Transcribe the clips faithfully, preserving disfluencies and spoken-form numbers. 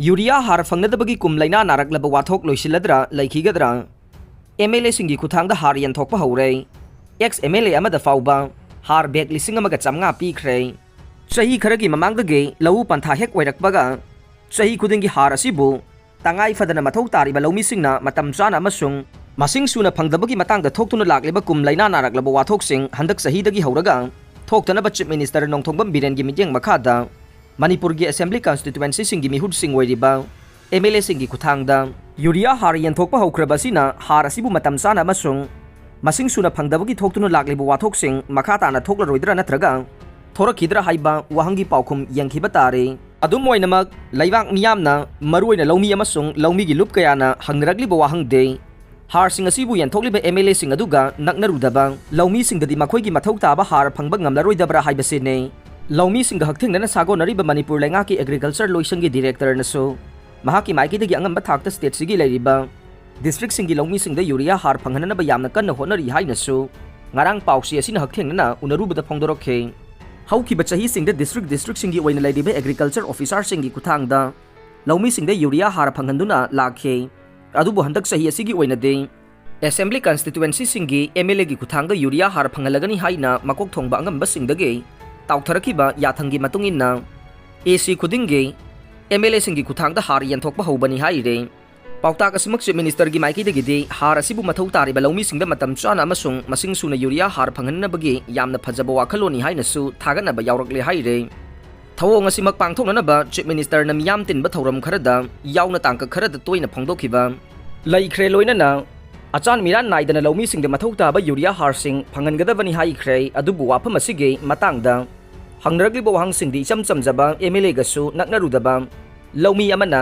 Urea ꯍꯥꯔ ꯐꯪꯅꯗꯕꯒꯤ ꯀꯨꯝ ꯂꯩꯅꯥ ꯅꯥꯔꯛꯂꯕ ꯋꯥꯊꯣꯛ ꯂꯣꯏꯁꯤꯜꯂꯗ꯭ꯔꯥ ꯂꯩꯈꯤꯒꯗ꯭ꯔꯥ? ꯑꯦꯝ ꯑꯦꯜ ꯑꯦꯁꯤꯡꯒꯤ ꯈꯨꯠꯊꯥꯡꯗ ꯍꯥꯔ ꯌꯦꯟꯊꯣꯛꯄ ꯍꯧꯔꯦ꯫ ꯑꯦꯛꯁ ꯑꯦꯝ ꯑꯦꯜ ꯑꯦ ꯑꯃꯗ ꯐꯥꯎꯕ ꯍꯥꯔ ꯕꯦꯒ ꯂꯤꯁꯤꯡ ꯑꯃꯒ ꯆꯥꯝꯃꯉꯥ ꯄꯤꯈ꯭ꯔꯦ꯫ ꯆꯍꯤ ꯈꯔꯒꯤ ꯃꯃꯥꯡꯗꯒꯤ ꯂꯧꯎ ꯄꯟꯊꯥ ꯍꯦꯛ ꯑꯣꯏꯔꯛꯄꯒ ꯆꯍꯤ ꯈꯨꯗꯤꯡꯒꯤ ꯍꯥꯔ ꯑꯁꯤꯕꯨ ꯇꯉꯥꯏ ꯐꯗꯅ ꯃꯊꯧ ꯇꯥꯔꯤꯕ ꯂꯧꯃꯤꯁꯤꯡꯅ ꯃꯇꯝ ꯆꯥꯅ ꯑꯃꯁꯨꯡ ꯃꯁꯤꯡ ꯁꯨꯅ ꯐꯪꯗꯕꯒꯤ ꯃꯇꯥꯡꯗ ꯊꯣꯛꯇꯨꯅ ꯂꯥꯛꯂꯤꯕ ꯀꯨꯝ ꯂꯩꯅꯥ ꯅꯥꯔꯛꯂꯕ ꯋꯥꯊꯣꯛꯁꯤꯡ ꯍꯟꯗꯛ ꯆꯍꯤꯗꯒꯤ ꯍꯧꯔꯒ ꯊꯣꯛꯇꯅꯕ Chief Minister ꯅꯣꯡꯊꯣꯝꯕꯝ ꯕꯤꯔꯦꯟꯒꯤ ꯃꯤꯠꯌꯦꯡ ꯃꯈꯥꯗ ꯃꯅꯤꯄꯨꯔꯒꯤ assembly constituencyꯁꯤꯡꯒꯤ ꯃꯤꯍꯨꯠꯁꯤꯡ ꯑꯣꯏꯔꯤꯕ ꯑꯦꯝ ꯑꯦꯜ ꯑꯦꯁꯤꯡꯒꯤ ꯈꯨꯠꯊꯥꯡꯗ ꯌꯨꯔꯤꯌꯥ ꯍꯥꯔ ꯌꯦꯟꯊꯣꯛꯄ ꯍꯧꯈ꯭ꯔꯕ ꯑꯁꯤꯅ ꯍꯥꯔ ꯑꯁꯤꯕꯨ ꯃꯇꯝ ꯆꯥꯅ ꯑꯃꯁꯨꯡ ꯃꯁꯤꯡ ꯁꯨꯅ ꯐꯪꯗꯕꯒꯤ ꯊꯣꯛꯇꯨꯅ ꯂꯥꯛꯂꯤꯕ ꯋꯥꯊꯣꯛꯁꯤꯡ ꯃꯈꯥ ꯇꯥꯅ ꯊꯣꯛꯂꯔꯣꯏꯗ꯭ꯔꯥ ꯅꯠꯇ꯭ꯔꯒ ꯊꯣꯔꯛꯈꯤꯗ꯭ꯔꯥ ꯍꯥꯏꯕ ꯋꯥꯍꯪꯒꯤ ꯄꯥꯎꯈꯨꯝ ꯌꯦꯡꯈꯤꯕ ꯇꯥꯔꯦ꯫ ꯑꯗꯨꯝ ꯑꯣꯏꯅꯃꯛ, ꯂꯩꯕꯥꯛ ꯃꯤꯌꯥꯝꯅ, ꯃꯔꯨꯑꯣꯏꯅ ꯂꯧꯃꯤ ꯑꯃꯁꯨꯡ ꯂꯧꯃꯤꯒꯤ ꯂꯨꯞ ꯀꯌꯥꯅ ꯍꯪꯅꯔꯛꯂꯤꯕ ꯋꯥꯍꯪꯗꯤ, ꯍꯥꯔꯁꯤꯡ ꯑꯁꯤꯕꯨ ꯌꯦꯟꯊꯣꯛꯂꯤꯕ ꯑꯦꯝ ꯑꯦꯜ ꯑꯦꯁꯤꯡ ꯑꯗꯨꯒ ꯅꯛꯅꯔꯨꯗꯕ ꯂꯧꯃꯤꯁꯤꯡꯗꯗꯤ ꯃꯈꯣꯏꯒꯤ ꯃꯊꯧ ꯇꯥꯕ ꯍꯥꯔ ꯐꯪꯕ ꯉꯝꯂꯔꯣꯏꯗꯕ꯭ꯔꯥ ꯍꯥꯏꯕꯁꯤꯅꯤ꯫ ꯂꯧꯃꯤꯁꯤꯡꯒ ꯍꯛꯊꯦꯡꯅꯅ ꯁꯥꯒꯣꯟꯅꯔꯤꯕ ꯃꯅꯤꯄꯨꯔ ꯂꯩꯉꯥꯛꯀꯤ agriculture ꯂꯣꯏꯁꯪꯒꯤ directorꯅꯁꯨ ꯃꯍꯥꯛꯀꯤ ꯃꯥꯏꯀꯩꯗꯒꯤ ꯑꯉꯝꯕ ꯊꯥꯛꯇ stateꯁꯤꯒꯤ ꯂꯩꯔꯤꯕ districtꯁꯤꯡꯒꯤ ꯂꯧꯃꯤꯁꯤꯡꯗ ꯌꯨꯔꯤꯌꯥ ꯍꯥꯔ ꯐꯪꯍꯟꯅꯕ ꯌꯥꯝꯅ ꯀꯟꯅ ꯍꯣꯠꯅꯔꯤ ꯍꯥꯏꯅꯁꯨ ꯉꯔꯥꯡ ꯄꯥꯎꯆꯦ ꯑꯁꯤꯅ ꯍꯛꯊꯦꯡꯅꯅ ꯎꯅꯔꯨꯕꯗ ꯐꯣꯡꯗꯣꯔꯛꯈꯤ꯫ ꯍꯧꯈꯤꯕ ꯆꯍꯤꯁꯤꯡꯗ district districtꯁꯤꯡꯒꯤ ꯑꯣꯏꯅ ꯂꯩꯔꯤꯕ agriculture officerꯁꯤꯡꯒꯤ ꯈꯨꯠꯊꯥꯡꯗ ꯂꯧꯃꯤꯁꯤꯡꯗ ꯌꯨꯔꯤꯌꯥ ꯍꯥꯔ ꯐꯪꯍꯟꯗꯨꯅ ꯂꯥꯛꯈꯤ꯫ ꯑꯗꯨꯕꯨ ꯍꯟꯗꯛ ꯆꯍꯤ ꯑꯁꯤꯒꯤ ꯑꯣꯏꯅꯗꯤ assembly constituencyꯁꯤꯡꯒꯤ ꯑꯦꯝ ꯑꯦꯜ ꯑꯦꯒꯤ ꯈꯨꯠꯊꯥꯡꯗ ꯌꯨꯔꯤꯌꯥ ꯍꯥꯔ ꯐꯪꯍꯜꯂꯒꯅꯤ ꯍꯥꯏꯅ ꯃꯀꯣꯛ ꯊꯣꯡꯕ ꯑꯉꯝꯕꯁꯤꯡꯗꯒꯤ ꯇꯥꯎꯊꯔꯛꯈꯤꯕ ꯌꯥꯊꯪꯒꯤ ꯃꯇꯨꯡ ꯏꯟꯅ, ꯑꯦ ꯁꯤ ꯈꯨꯗꯤꯡꯒꯤ ꯑꯦꯝ ꯑꯦꯜ ꯑꯦꯁꯤꯡꯒꯤ ꯈꯨꯠꯊꯥꯡꯗ ꯍꯥꯔ ꯌꯦꯟꯊꯣꯛꯄ ꯍꯧꯕꯅꯤ ꯍꯥꯏꯔꯦ꯫ ꯄꯥꯎꯇꯥꯛ ꯑꯁꯤꯃꯛ Chief Ministerꯒꯤ ꯃꯥꯏꯀꯩꯗꯒꯤꯗꯤ ꯍꯥꯔ ꯑꯁꯤꯕꯨ ꯃꯊꯧ ꯇꯥꯔꯤꯕ ꯂꯧꯃꯤꯁꯤꯡꯗ ꯃꯇꯝ ꯆꯥꯅ ꯑꯃꯁꯨꯡ ꯃꯁꯤꯡ ꯁꯨꯅ ꯌꯨꯔꯤꯌꯥ ꯍꯥꯔ ꯐꯪꯍꯟꯅꯕꯒꯤ ꯌꯥꯝꯅ ꯐꯖꯕ ꯋꯥꯈꯜꯂꯣꯟꯅꯤ ꯍꯥꯏꯅꯁꯨ ꯊꯥꯒꯠꯅꯕ ꯌꯥꯎꯔꯛꯂꯦ ꯍꯥꯏꯔꯦ꯫ ꯊꯧꯑꯣꯡ ꯑꯁꯤꯃꯛ ꯄꯥꯡꯊꯣꯛꯅꯅꯕ Chief Ministerꯅ ꯃꯤꯌꯥꯝ ꯇꯤꯟꯕ ꯊꯧꯔꯝ ꯈꯔꯗ ꯌꯥꯎꯅ ꯇꯥꯡꯀꯛ ꯈꯔꯗ ꯇꯣꯏꯅ ꯐꯣꯡꯗꯣꯛꯈꯤꯕ ꯂꯩꯈ꯭ꯔꯦ꯫ ꯂꯣꯏꯅꯅ ꯑꯆꯥꯟ ꯃꯤꯔꯥꯟ ꯅꯥꯏꯗꯅ ꯂꯧꯃꯤꯁꯤꯡꯗ ꯃꯊꯧ ꯇꯥꯕ ꯌꯨꯔꯤꯌꯥ ꯍꯥꯔꯁꯤꯡ ꯐꯪꯍꯟꯒꯗꯕꯅꯤ ꯍꯥꯏꯈ꯭ꯔꯦ꯫ ꯑꯗꯨꯕꯨ ꯋꯥꯐꯝ ꯑꯁꯤꯒꯤ ꯃꯇꯥꯡꯗ ꯍꯪꯅꯔꯛꯂꯤꯕ ꯋꯥꯍꯪꯁꯤꯡꯗꯤ ꯏꯆꯝ ꯆꯝꯖꯕ ꯑꯦꯝ ꯑꯦꯜ ꯑꯦꯒꯁꯨ ꯅꯛꯅꯔꯨꯗꯕ ꯂꯧꯃꯤ ꯑꯃꯅ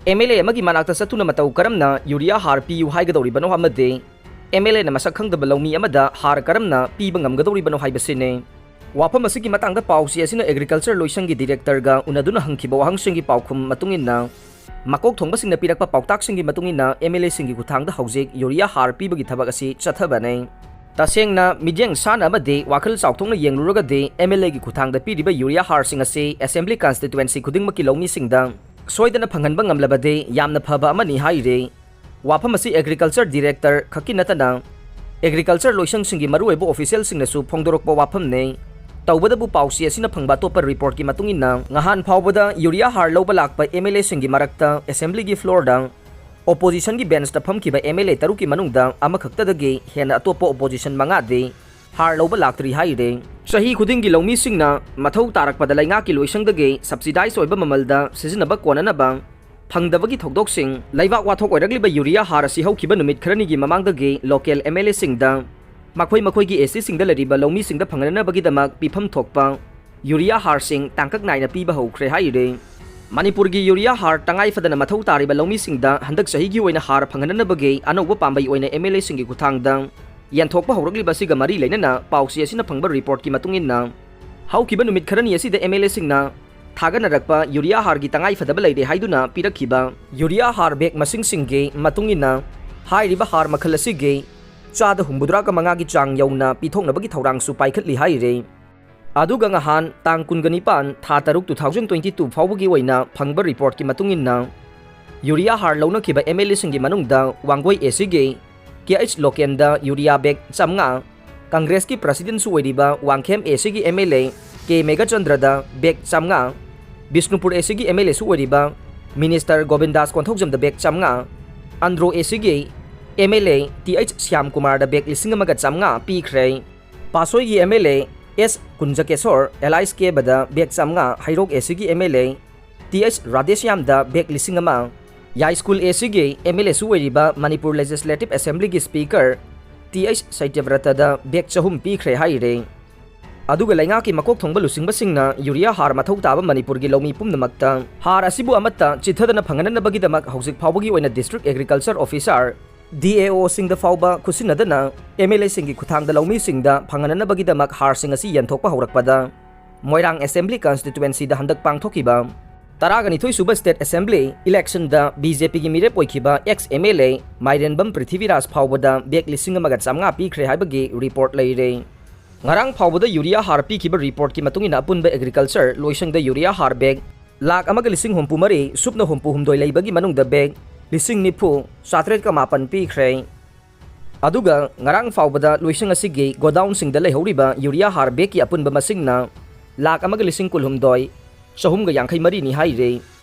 ꯑꯦꯝ ꯑꯦꯜ ꯑꯦ ꯑꯃꯒꯤ ꯃꯅꯥꯛꯇ ꯆꯠꯇꯨꯅ ꯃꯇꯧ ꯀꯔꯝꯅ ꯌꯨꯔꯤꯌꯥ ꯍꯥꯔ ꯄꯤꯌꯨ ꯍꯥꯏꯒꯗꯧꯔꯤꯕꯅꯣ ꯑꯃꯗꯤ ꯑꯦꯝ ꯑꯦꯜ ꯑꯦꯅ ꯃꯁꯛ ꯈꯪꯗꯕ ꯂꯧꯃꯤ ꯑꯃꯗ ꯍꯥꯔ ꯀꯔꯝꯅ ꯄꯤꯕ ꯉꯝꯒꯗꯧꯔꯤꯕꯅꯣ ꯍꯥꯏꯕꯁꯤꯅꯤ꯫ ꯋꯥꯐꯝ ꯑꯁꯤꯒꯤ ꯃꯇꯥꯡꯗ ꯄꯥꯎꯆꯦ ꯑꯁꯤꯅ agriculture ꯂꯣꯏꯁꯪꯒꯤ directorꯒ ꯎꯅꯗꯨꯅ ꯍꯪꯈꯤꯕ ꯋꯥꯍꯪꯁꯤꯡꯒꯤ ꯄꯥꯎꯈꯨꯝ ꯃꯇꯨꯡ ꯏꯟꯅ, ꯃꯀꯣꯛ ꯊꯣꯡꯕꯁꯤꯡꯅ ꯄꯤꯔꯛꯄ ꯄꯥꯎꯇꯥꯛꯁꯤꯡꯒꯤ ꯃꯇꯨꯡ ꯏꯟꯅ ꯑꯦꯝ ꯑꯦꯜ ꯑꯦꯁꯤꯡꯒꯤ ꯈꯨꯠꯊꯥꯡꯗ ꯍꯧꯖꯤꯛ ꯌꯨꯔꯤꯌꯥ ꯍꯥꯔ ꯄꯤꯕꯒꯤ ꯊꯕꯛ ꯑꯁꯤ ꯆꯠꯊꯕꯅꯤ꯫ ꯇꯁꯦꯡꯅ ꯃꯤꯠꯌꯦꯡ ꯁꯥꯟꯅ ꯑꯃꯗꯤ ꯋꯥꯈꯜ ꯆꯥꯎꯊꯣꯛꯅ ꯌꯦꯡꯂꯨꯔꯒꯗꯤ ꯑꯦꯝ ꯑꯦꯜ ꯑꯦꯒꯤ ꯈꯨꯠꯊꯥꯡꯗ ꯄꯤꯔꯤꯕ ꯌꯨꯔꯤꯌꯥ ꯍꯥꯔꯁꯤꯡ ꯑꯁꯤ assembly constituency ꯈꯨꯗꯤꯡꯃꯛꯀꯤ ꯂꯧꯃꯤꯁꯤꯡꯗ ꯁꯣꯏꯗꯅ ꯐꯪꯍꯟꯕ ꯉꯝꯂꯕꯗꯤ ꯌꯥꯝꯅ ꯐꯕ ꯑꯃꯅꯤ ꯍꯥꯏꯔꯤ꯫ ꯋꯥꯐꯝ ꯑꯁꯤ Agriculture Director ꯈꯛꯀꯤ ꯅꯠꯇꯅ Agriculture ꯂꯣꯏꯁꯪꯁꯤꯡꯒꯤ ꯃꯔꯨꯑꯣꯏꯕ officialꯁꯤꯡꯅꯁꯨ ꯐꯣꯡꯗꯣꯔꯛꯄ ꯋꯥꯐꯝꯅꯤ꯫ ꯇꯧꯕꯇꯕꯨ ꯄꯥꯎꯆꯦ ꯑꯁꯤꯅ ꯐꯪꯕ ꯑꯇꯣꯞꯄ reportꯀꯤ ꯃꯇꯨꯡ ꯏꯟꯅ, ꯉꯍꯥꯟ ꯐꯥꯎꯕꯗ urea ꯍꯥꯔ ꯂꯧꯕ ꯂꯥꯛꯄ MLAꯁꯤꯡꯒꯤ ꯃꯔꯛꯇ assemblyꯒꯤ floorꯗ oppositionꯒꯤ benchꯇ ꯐꯝꯈꯤꯕ MLA ꯇꯔꯨꯛꯀꯤ ꯃꯅꯨꯡꯗ ꯑꯃꯈꯛꯇꯗꯒꯤ ꯍꯦꯟꯅ ꯑꯇꯣꯞꯄ opposition ꯃꯉꯥꯗꯤ ꯍꯥꯔ ꯂꯧꯕ ꯂꯥꯛꯇ꯭ꯔꯤ ꯍꯥꯏꯔꯤ꯫ ꯆꯍꯤ ꯈꯨꯗꯤꯡꯒꯤ ꯂꯧꯃꯤꯁꯤꯡꯅ ꯃꯊꯧ ꯇꯥꯔꯛꯄꯗ ꯂꯩꯉꯥꯛꯀꯤ ꯂꯣꯏꯁꯪꯗꯒꯤ subsidise ꯑꯣꯏꯕ ꯃꯃꯜꯗ ꯁꯤꯖꯤꯟꯅꯕ ꯀꯣꯟꯅꯅꯕ ꯐꯪꯗꯕꯒꯤ ꯊꯧꯗꯣꯛꯁꯤꯡ꯫ ꯂꯩꯕꯥꯛ ꯋꯥꯊꯣꯛ ꯑꯣꯏꯔꯛꯂꯤꯕ urea ꯍꯥꯔ ꯑꯁꯤ ꯍꯧꯈꯤꯕ ꯅꯨꯃꯤꯠ ꯈꯔꯅꯤꯒꯤ ꯃꯃꯥꯡꯗꯒꯤ local MLAꯁꯤꯡꯗ ꯃꯈꯣꯏ ꯃꯈꯣꯏꯒꯤ ACꯁꯤꯡꯗ ꯂꯩꯔꯤꯕ ꯂꯧꯃꯤꯁꯤꯡꯗ ꯐꯪꯍꯟꯅꯕꯒꯤꯗꯃꯛ ꯄꯤꯐꯝ ꯊꯣꯛꯄ urea ꯍꯥꯔꯁꯤꯡ ꯇꯥꯡꯀꯛ ꯅꯥꯏꯅ ꯄꯤꯕ ꯍꯧꯈ꯭ꯔꯦ ꯍꯥꯏꯔꯤ꯫ ꯃꯅꯤꯄꯨꯔꯒꯤ urea ꯍꯥꯔ ꯇꯉꯥꯏ ꯐꯗꯅ ꯃꯊꯧ ꯇꯥꯔꯤꯕ ꯂꯧꯃꯤꯁꯤꯡꯗ ꯍꯟꯗꯛ ꯆꯍꯤꯒꯤ ꯑꯣꯏꯅ ꯍꯥꯔ ꯐꯪꯍꯟꯅꯕꯒꯤ ꯑꯅꯧꯕ ꯄꯥꯝꯕꯩ ꯑꯣꯏꯅ MLAꯁꯤꯡꯒꯤ ꯈꯨꯠꯊꯥꯡꯗ ꯌꯦꯟꯊꯣꯛꯄ ꯍꯧꯔꯛꯂꯤꯕ ꯑꯁꯤꯒ ꯃꯔꯤ ꯂꯩꯅꯅ ꯄꯥꯎꯆꯦ ꯑꯁꯤꯅ ꯐꯪꯕ reportꯀꯤ ꯃꯇꯨꯡ ꯏꯟꯅ, ꯍꯧꯈꯤꯕ ꯅꯨꯃꯤꯠ ꯈꯔꯅꯤ ꯑꯁꯤꯗ MLAꯁꯤꯡꯅ ꯊꯥꯒꯠꯅꯔꯛꯄ urea ꯍꯥꯔꯒꯤ ꯇꯉꯥꯏ ꯐꯗꯕ ꯂꯩꯔꯦ ꯍꯥꯏꯗꯨꯅ ꯄꯤꯔꯛꯈꯤꯕ urea ꯍꯥꯔ bag ꯃꯁꯤꯡꯁꯤꯡꯒꯤ ꯃꯇꯨꯡ ꯏꯟꯅ, ꯍꯥꯏꯔꯤꯕ ꯍꯥꯔ ꯃꯈꯜ ꯑꯁꯤꯒꯤ ꯆꯥꯗ ꯍꯨꯝꯐꯨꯇꯔꯥꯒ ꯃꯉꯥꯒꯤ ꯆꯥꯡ ꯌꯧꯅ ꯄꯤꯊꯣꯛꯅꯕꯒꯤ ꯊꯧꯔꯥꯡꯁꯨ ꯄꯥꯏꯈꯠꯂꯤ ꯍꯥꯏꯔꯤ꯫ ꯑꯗꯨꯒ ꯉꯍꯥꯟ ꯇꯥꯡ ꯀꯨꯟꯒ ꯅꯤꯄꯥꯟ, ꯊꯥ ꯇꯔꯨꯛ, two thousand twenty two ꯐꯥꯎꯕꯒꯤ ꯑꯣꯏꯅ ꯐꯪꯕ reportꯀꯤ ꯃꯇꯨꯡ ꯏꯟꯅ, urea ꯍꯥꯔ ꯂꯧꯅꯈꯤꯕ MLAꯁꯤꯡꯒꯤ ꯃꯅꯨꯡꯗ Wangoi ACꯒꯤ K H ꯂꯣꯀꯦꯟꯗ urea bag ꯆꯥꯝꯃꯉꯥ, ꯀꯪꯒ꯭ꯔꯦꯁꯀꯤ presidentꯁꯨ ꯑꯣꯏꯔꯤꯕ ꯋꯥꯡꯈꯦꯝ ACꯒꯤ MLA K ꯃꯦꯘꯆꯟꯗ꯭ꯔꯗ bag ꯆꯥꯝꯃꯉꯥ, ꯕꯤꯁꯅꯨꯄꯨꯔ ACꯒꯤ MLAꯁꯨ ꯑꯣꯏꯔꯤꯕ minister ꯒꯣꯕꯤꯟꯗꯥꯁ ꯀꯣꯟꯊꯧꯖꯝꯗ bag ꯆꯥꯝꯃꯉꯥ, ꯑꯟꯗ꯭ꯔꯣ ACꯒꯤ MLA Th ꯁ꯭ꯌꯥꯝꯀꯨꯃꯥꯔꯗ bag ꯂꯤꯁꯤꯡ ꯑꯃꯒ ꯆꯥꯝꯃꯉꯥ ꯄꯤꯈ꯭ꯔꯦ꯫ ꯄꯥꯠꯁꯣꯏꯒꯤ MLA S ꯀꯨꯟꯖꯀꯦꯁꯣꯔ, ꯑꯦꯂꯥꯏꯁ ꯀꯦꯕꯗ bag ꯆꯥꯝꯃꯉꯥ, ꯍꯩꯔꯣꯛ ACꯒꯤ MLA Th ꯔꯥꯙꯦꯁ꯭ꯌꯥꯝꯗ bag ꯂꯤꯁꯤꯡ ꯑꯃ, ꯌꯥꯏꯁ꯭ꯀꯨꯜ ACꯒꯤ MLAꯁꯨ ꯑꯣꯏꯔꯤꯕ Manipur Legislative Assemblyꯒꯤ speaker Th ꯁꯇ꯭ꯌꯕ꯭ꯔꯇꯗ bag ꯆꯍꯨꯝ ꯄꯤꯈ꯭ꯔꯦ ꯍꯥꯏꯔꯦ꯫ ꯑꯗꯨꯒ ꯂꯩꯉꯥꯛꯀꯤ ꯃꯀꯣꯛ ꯊꯣꯡꯕ ꯂꯨꯆꯤꯡꯕꯁꯤꯡꯅ urea ꯍꯥꯔ ꯃꯊꯧ ꯇꯥꯕ ꯃꯅꯤꯄꯨꯔꯒꯤ ꯂꯧꯃꯤ ꯄꯨꯝꯅꯃꯛꯇ ꯍꯥꯔ ꯑꯁꯤꯕꯨ ꯑꯃꯠꯇ ꯆꯤꯠꯊꯗꯅ ꯐꯪꯍꯟꯅꯕꯒꯤꯗꯃꯛ ꯍꯧꯖꯤꯛ ꯐꯥꯎꯕꯒꯤ ꯑꯣꯏꯅ district agriculture officer, DAOꯁꯤꯡꯗ ꯐꯥꯎꯕ ꯈꯨꯠꯁꯤꯟꯅꯗꯅ MLAꯁꯤꯡꯒꯤ ꯈꯨꯠꯊꯥꯡꯗ ꯂꯧꯃꯤꯁꯤꯡꯗ ꯐꯪꯍꯟꯅꯕꯒꯤꯗꯃꯛ ꯍꯥꯔꯁꯤꯡ ꯑꯁꯤ ꯌꯦꯟꯊꯣꯛꯄ ꯍꯧꯔꯛꯄꯗ, ꯃꯣꯏꯔꯥꯡ Assembly Constituencyꯗ ꯍꯟꯗꯛ ꯄꯥꯡꯊꯣꯛꯈꯤꯕ ꯇꯔꯥꯒ ꯅꯤꯊꯣꯏ ꯁꯨꯕ state assembly electionꯗ BJPꯒꯤ ꯃꯤꯔꯦꯞ ꯑꯣꯏꯈꯤꯕ ex MLA ꯃꯥꯏꯔꯦꯟꯕꯝ ꯄ꯭ꯔꯤꯊꯤꯕꯤꯔꯥꯖ ꯐꯥꯎꯕꯗ bag ꯂꯤꯁꯤꯡ ꯑꯃꯒ ꯆꯥꯝꯃꯉꯥ ꯄꯤꯈ꯭ꯔꯦ ꯍꯥꯏꯕꯒꯤ report ꯂꯩꯔꯦ꯫ ꯉꯔꯥꯡ ꯐꯥꯎꯕꯗ urea ꯍꯥꯔ ꯄꯤꯈꯤꯕ reportꯀꯤ ꯃꯇꯨꯡ ꯏꯟꯅ, ꯑꯄꯨꯟꯕ agriculture ꯂꯣꯏꯁꯪꯗ urea ꯍꯥꯔ bag ꯂꯥꯈ ꯑꯃꯒ ꯂꯤꯁꯤꯡ ꯍꯨꯝꯐꯨ ꯃꯔꯤ ꯁꯨꯞꯅ ꯍꯨꯝꯐꯨ ꯍꯨꯝꯗꯣꯏ ꯂꯩꯕꯒꯤ ꯃꯅꯨꯡꯗ ꯕꯦꯒ ꯂꯤꯁꯤꯡ ꯅꯤꯐꯨ ꯆꯥꯇ꯭ꯔꯦꯠꯀ ꯃꯥꯄꯟ ꯄꯤꯈ꯭ꯔꯦ꯫ ꯑꯗꯨꯒ ꯉꯔꯥꯡ ꯐꯥꯎꯕꯗ ꯂꯣꯏꯁꯪ ꯑꯁꯤꯒꯤ ꯒꯣꯗꯥꯎꯟꯁꯤꯡꯗ ꯂꯩꯍꯧꯔꯤꯕ ꯌꯨꯔꯤꯌꯥ ꯍꯥꯔ ꯕꯦꯒꯀꯤ ꯑꯄꯨꯟꯕ ꯃꯁꯤꯡꯅ ꯂꯥꯈ ꯑꯃꯒ ꯂꯤꯁꯤꯡ ꯀꯨꯟꯍꯨꯝꯗꯣꯏ ꯆꯍꯨꯝꯒ ꯌꯥꯡꯈꯩ ꯃꯔꯤꯅꯤ ꯍꯥꯏꯔꯦ꯫